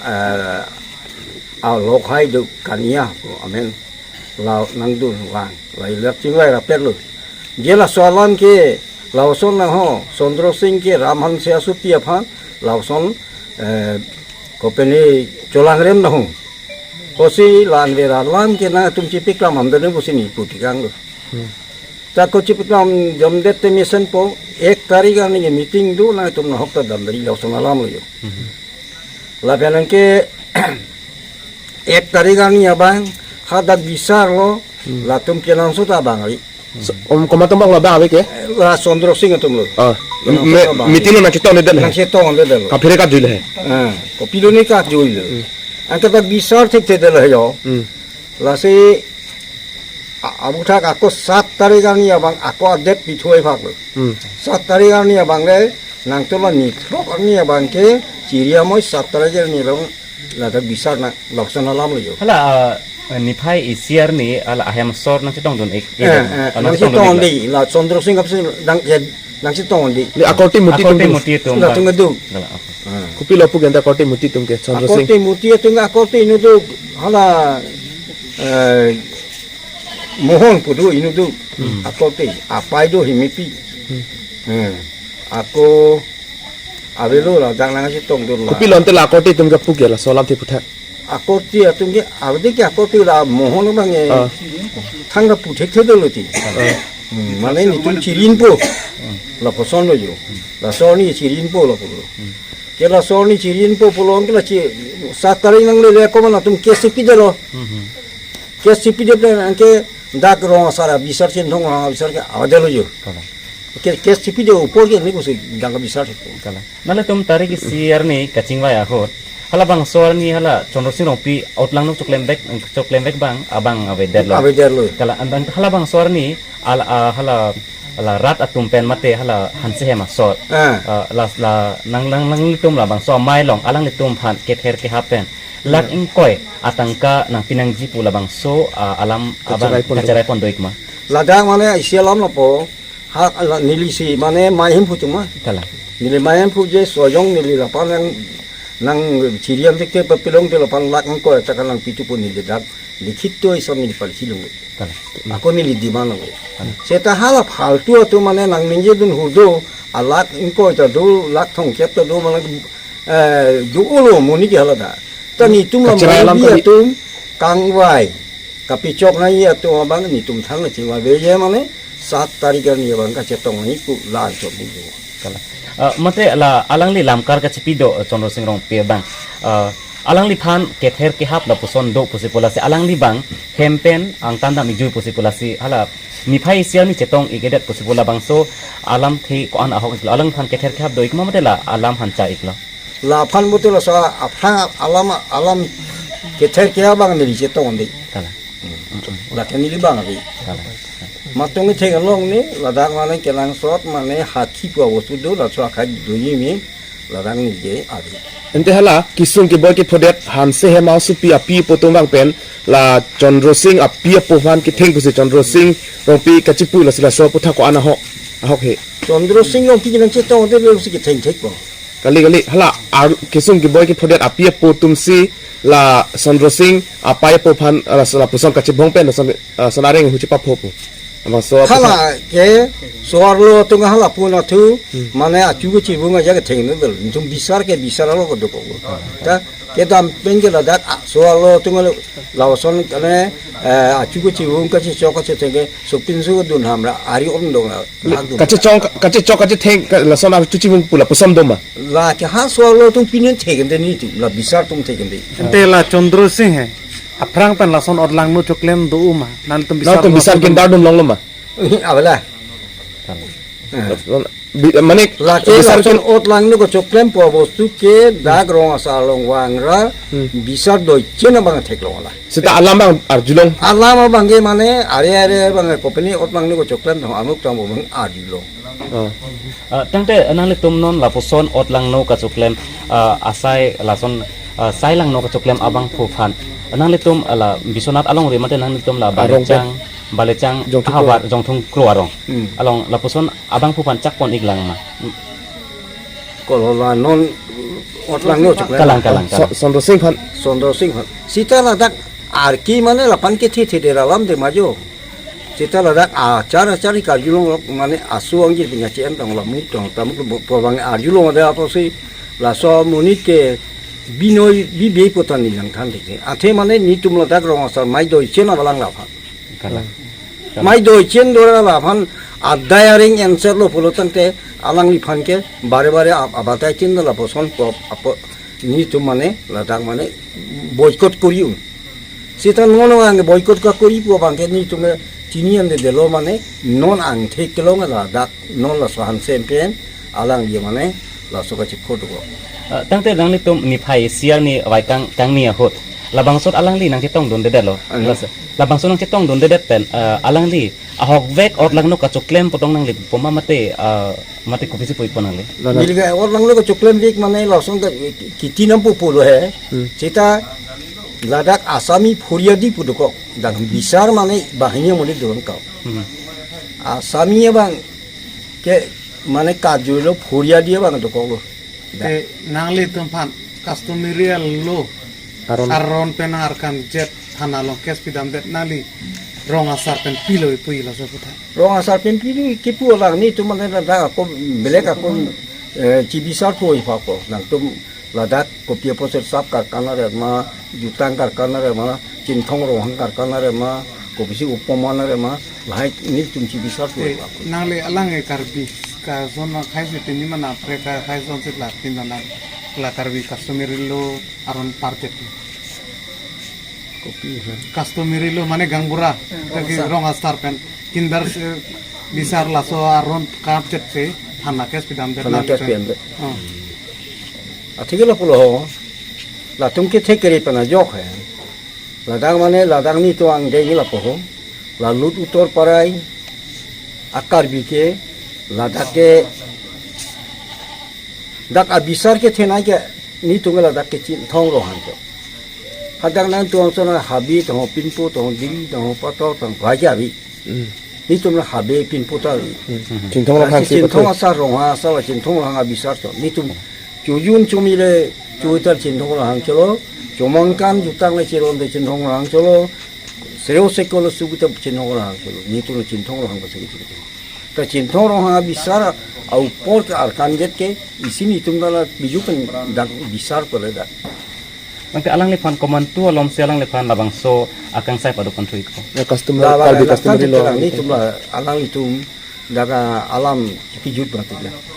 eh, a lokhai do kania, amen. La nangdun vang, la ilar chingvai rapet lo. Je laso alam ke, lason nangho, Chandra Sing ke Ram Hanse asopi aphan, lason, eh, kopene cholangrem nahung. Kosi la-an vera alam ke nangtum chipiklam damdun pusi neli pu tikang lo. Hmm. Ta ko chipiklam damdet te mesenpo, ek tarik arni meeting do nangtum nahok ta damri lason alam lo jo. Hmm. Lapen anke ek tarik arni abang hadak bisar lo, hmm, latum kenangsot abang ari. So, um, komat atum abang lo abang ave ke? La Chandra Sing atum lo. Ah, kenangsot me-, abang. Meeting lo nangchetongdedetlo. Nangchetongdedetlo. Kaphere kajui le he. Ah, kopilo ne kajui lo. Hmm. Anke ta bisar thekthedetlo jo. Hmm. Lasi a-, aputhak ako sat tarik arni abang ako adet pithuai phak lo. Hmm. Sat tarik arni abang le nangtum la nithrok arni abang ke chiri amoi sat tarik arni abang ladak bisar nang lason alam lo jo. Hala, ah, niphai isi arni hala ahem asor nangchetongdun-ik. Eh, eh, ah, nangchetongdun-iklo. Nangchetongdun-ik la Chandra Sing kapsi nang, ya, nangchetongdun-ik. Ni akorte muti akorte atum. Muti atum latum bang. Kedo. Gala, ah. Ah. Kopilo pu ke anta akorte muti atum ke Chandra Sing? Akorte muti atum akorte inut do hala, eh, Mohon pu do inut do. Hmm. Akorte, apei do Hemipi. Hmm. Hmm. Ako avelo ladak nangchetongdun la. Kopilo ante la akorte atum kepu ke laso alam te aputhak? Akorte atum ke, avedet ke akorte la Mohon abang e. Ah. Thangta pu thekthedetlo ti. Ah. Hmm, mane netum chirinpo. Lapuson lo jo. Laso arni chirinpo lapulo. Ke laso arni chirinpo pulo anke la chi, sat tarik nanglele ako mane atum case chipidetlo. Mhm. Case chipidet anke dak rong asar abisar, Chinthong rong asar ke avedetlo jo. Kalang. Ke case chipidet apor ke ni kosi dak bisar. Kalang. Nanglitum tarik isi arni kachingvai ahut, halabangso arni hala Chandra Sing Rongpi otlangno choklem-ik, choklem-ik abang, abang avedetlo. Avedetlo. Kalang, an, an, halabangso arni al, ah, hala, hala rat atum pen mate hala Hanse hem asor. Ah. Ah, la, la, nang, nang, nanglitum labangso amei along alanglitum aphan kether kehap pen lakh, hmm, ingkoi atangka nangpi nangji pu labangso, ah, alam abang kacherai pon do, kacherai pon do-ik ma? Ladak mane isi alam lapu, ha, la, neli si mane mei hemphu atum ma. Kalang. Neli mei hemphu je sojong neli lapu nang, nang chiri amtik te papilong te lapu lakh ingkoi atangka nangpi tu pu neli dak likhit to isam neli palhi long. Kalang. Ako neli demand lo. Kalang. Seta hala phaltu atum mane nangningjedun ahut do, a lakh ingkoi ta do, lakh thomkep ta do, mane, eh, do-olo monit ke hala ta. Ta netum la kacherai alam mane kali atum kangvai, kapachok nangji atum abang netum thang nangchingvai ave je mane, Sat tarik arni abang kachetong ni ku la anchot ni. Kalang. Eh, mate la alangli lamkar kachipi do, eh, Chandra Sing Rongpi abang. Eh, alangliphan kether kehap lapuson do pusi pu lasi alangli abang hem pen angtan dam-ikjui pusi pu lasi hala niphai isi arni chetong-ik-edet pusi pu labangso alamthe ko-an ahok iklo, alangliphan kether kehap do-ik ma mate la alam aphan cha-iklo? Laphan mate laso aphrang alam alam kether kehap abang neli chetong de. Kalang. Lake neli abang ave. Kalang. Matong itheng along ni ladak mane kelangsot mane hathi pu abostu do laso akhai do-ik me ladak neli ke ave. Ante hala kesung keboi kephodet Hanse Hemao Sopi api apo atum abang pen la Chandra Sing api apo aphan ketheng pusi Chandra Sing Rongpi kachipu lasi laso aputhak ko-an ahok, ahok he? Chandra Sing Rongpi kenang chetong de le usi ketheng thek ko. Kali kali hala ar kesung keboi kephodet api apo atum si la Chandra Sing apai apo aphan, ah, la lapuson kachibong pen lason, ah, son areng hu chepapho pu. Laso aputhak. Hala ke so-arlo atum hala pun athu, hmm, mane achu kechivung aja ketheng nodel. Nelitum bisar ke bisar alo kedo ko. Ta kedam pen ke ladak, ah, so-arlo atum alo lason kane, eh, achu kechivung kachechok kachetheng ke sopinso dun hamra ari om dong la. Kachechok, kachechok kachetheng ka lason achu chivung pu lapuson do ma? Lake ha so-arlo atum pine thek-en de nelitum, la bisar atum thek-en de. Ante la Chandra Sing he aphrang pen lason otlangno choklem do ma? Nangtum bisar, nangtum bisar lo atum kindar dun longlo ma? Ave la. Kalang. Eh. Bi-, mane lake bisar lason kin- otlangno kachoklem pu abostu ke dak rong asar along vangra, hmm, bisar doichen abang theklong la. Seta alam abang arjulong. Alam abang ke mane are are abang kopine otlangno kachoklem tong amuk tong abang arjulong. Oh. Ah, tangte nanglitum non lapuson otlangno kachoklem, ah, asai lason, ah, sailangno kachoklem abangphu aphan nanglitum, ah, la Biswanath alongri mate nanglitum la Arong pen. Balechang, Balechang Jongthung ahavar Kro. Jongthung Kro arong. Hmm. Along lapuson abangphu aphan chak pon-iklang ma? Kolo la non otlangno choklem. Kalang, kalang, kalang. Chandra Sing aphan. Chandra Sing aphan. Seta ladak arki mane lapan kethe the de alam de ma jo. Seta ladak achar achar karjulong lok mane asu angji punya C M tong la muk tong tamuk lo pavang arjulong ada apa sih? Laso monit ke binoi bibe putan ni langthan de. Athe mane nelitum ladak rong asar mai doichen avalang laphan. Kalang. Mai doichen dora laphan adai areng enser lo pulo tangte alangliphan ke bare bare ab-, abatai chin lapuson ko apo nelitum mane ladak mane boycott kori-un. Seta non ang boycott kakori pu abang ke nelitum chini an de delo mane non angthek kelong ladak non laso Hanse pen alangli mane laso kachipho do ko. Eh, tangte nanglitum niphai isi arni vai kang kangni ahut labangso alangli nangchetong dundedet lo. Ano. Laso, labangso nangchetong dundedet pen, eh, alangli ahokvek otlangno kachoklem pu tong nangli pu ma mate, ah, mate kopisi pu-ik pon nangli? Nana. Neli ke otlangno kachoklem vek mane lason ke kiti nam pu pulo he. Hmm. Seta ladak Assami phoriadi pu dokok. Dak bisar mane banghini mane doron kau. Hmm. Assami abang ke mane karjulo phoriadi abang dokok lo. Te nanglitum aphan customary law aron, aron pen arkanjet thana along case pidamdet nangli rong asar pen pilo pu laso aputhak. Rong asar pen pilo kipu alang nelitum mane ladak ako belek ako, eh, chibisar thoi pha ko nangtum ladak kopi aposet sap karkana re ma, jutang karkana re ma, Chinthong Ronghang karkana re ma, kopisi upama na re ma, lahai nelitum chibisar thoi pha ko. Nangli alang e Karbi kason akhai si pini mana pre ka khai son si la pindona la Karbi customary law aron parjet. Kopi ha? Customary law mane gaonbura. Hmm, kaki rong asar. Rong asar pen. Kindar se bisar laso aron karjetsi thana case pidamdet. Thana case pidamdet. Oh. Atheke lapulo ho. Latum kethe kere pen ajok he. Ladak mane ladak nelitum angdeng lapu ho. La Lut Uttor Parai a Karbi ke ladak ke dak abisar kethenei ke nelitum ladak ke Chinthong Ronghang cho. Hadak nangtum ason habe tong, Pinpo tong, Diri tong, Pator tong, bhaja bi. Hmm. Nelitum la habe Pinpo ta bi. Hmm. Chinthong Ronghang si Chinthong pathu. Asar Ronghang asar la Chinthong Ronghang abisar cho. Nelitum chojun chomi le choitar Chinthong Ronghang cholo. Chomangkan jutang le chiron de Chinthong Ronghang cholo. Seo seko lo sugu ta Chinthong Ronghang cholo. Nelitum la Chinthong Ronghang pasang cholo. Ta Chinthong Ronghang abisar aupor ke arkanjet ke isi nelitum la biju pen dak bisar pele dak. Anke alangliphan komantu alomsi alangliphan labangso akangsai pado panthu ikpo. Ya, customer, Karbi customary law. Alanglitum la, alanglitum laga alam kejut batik la.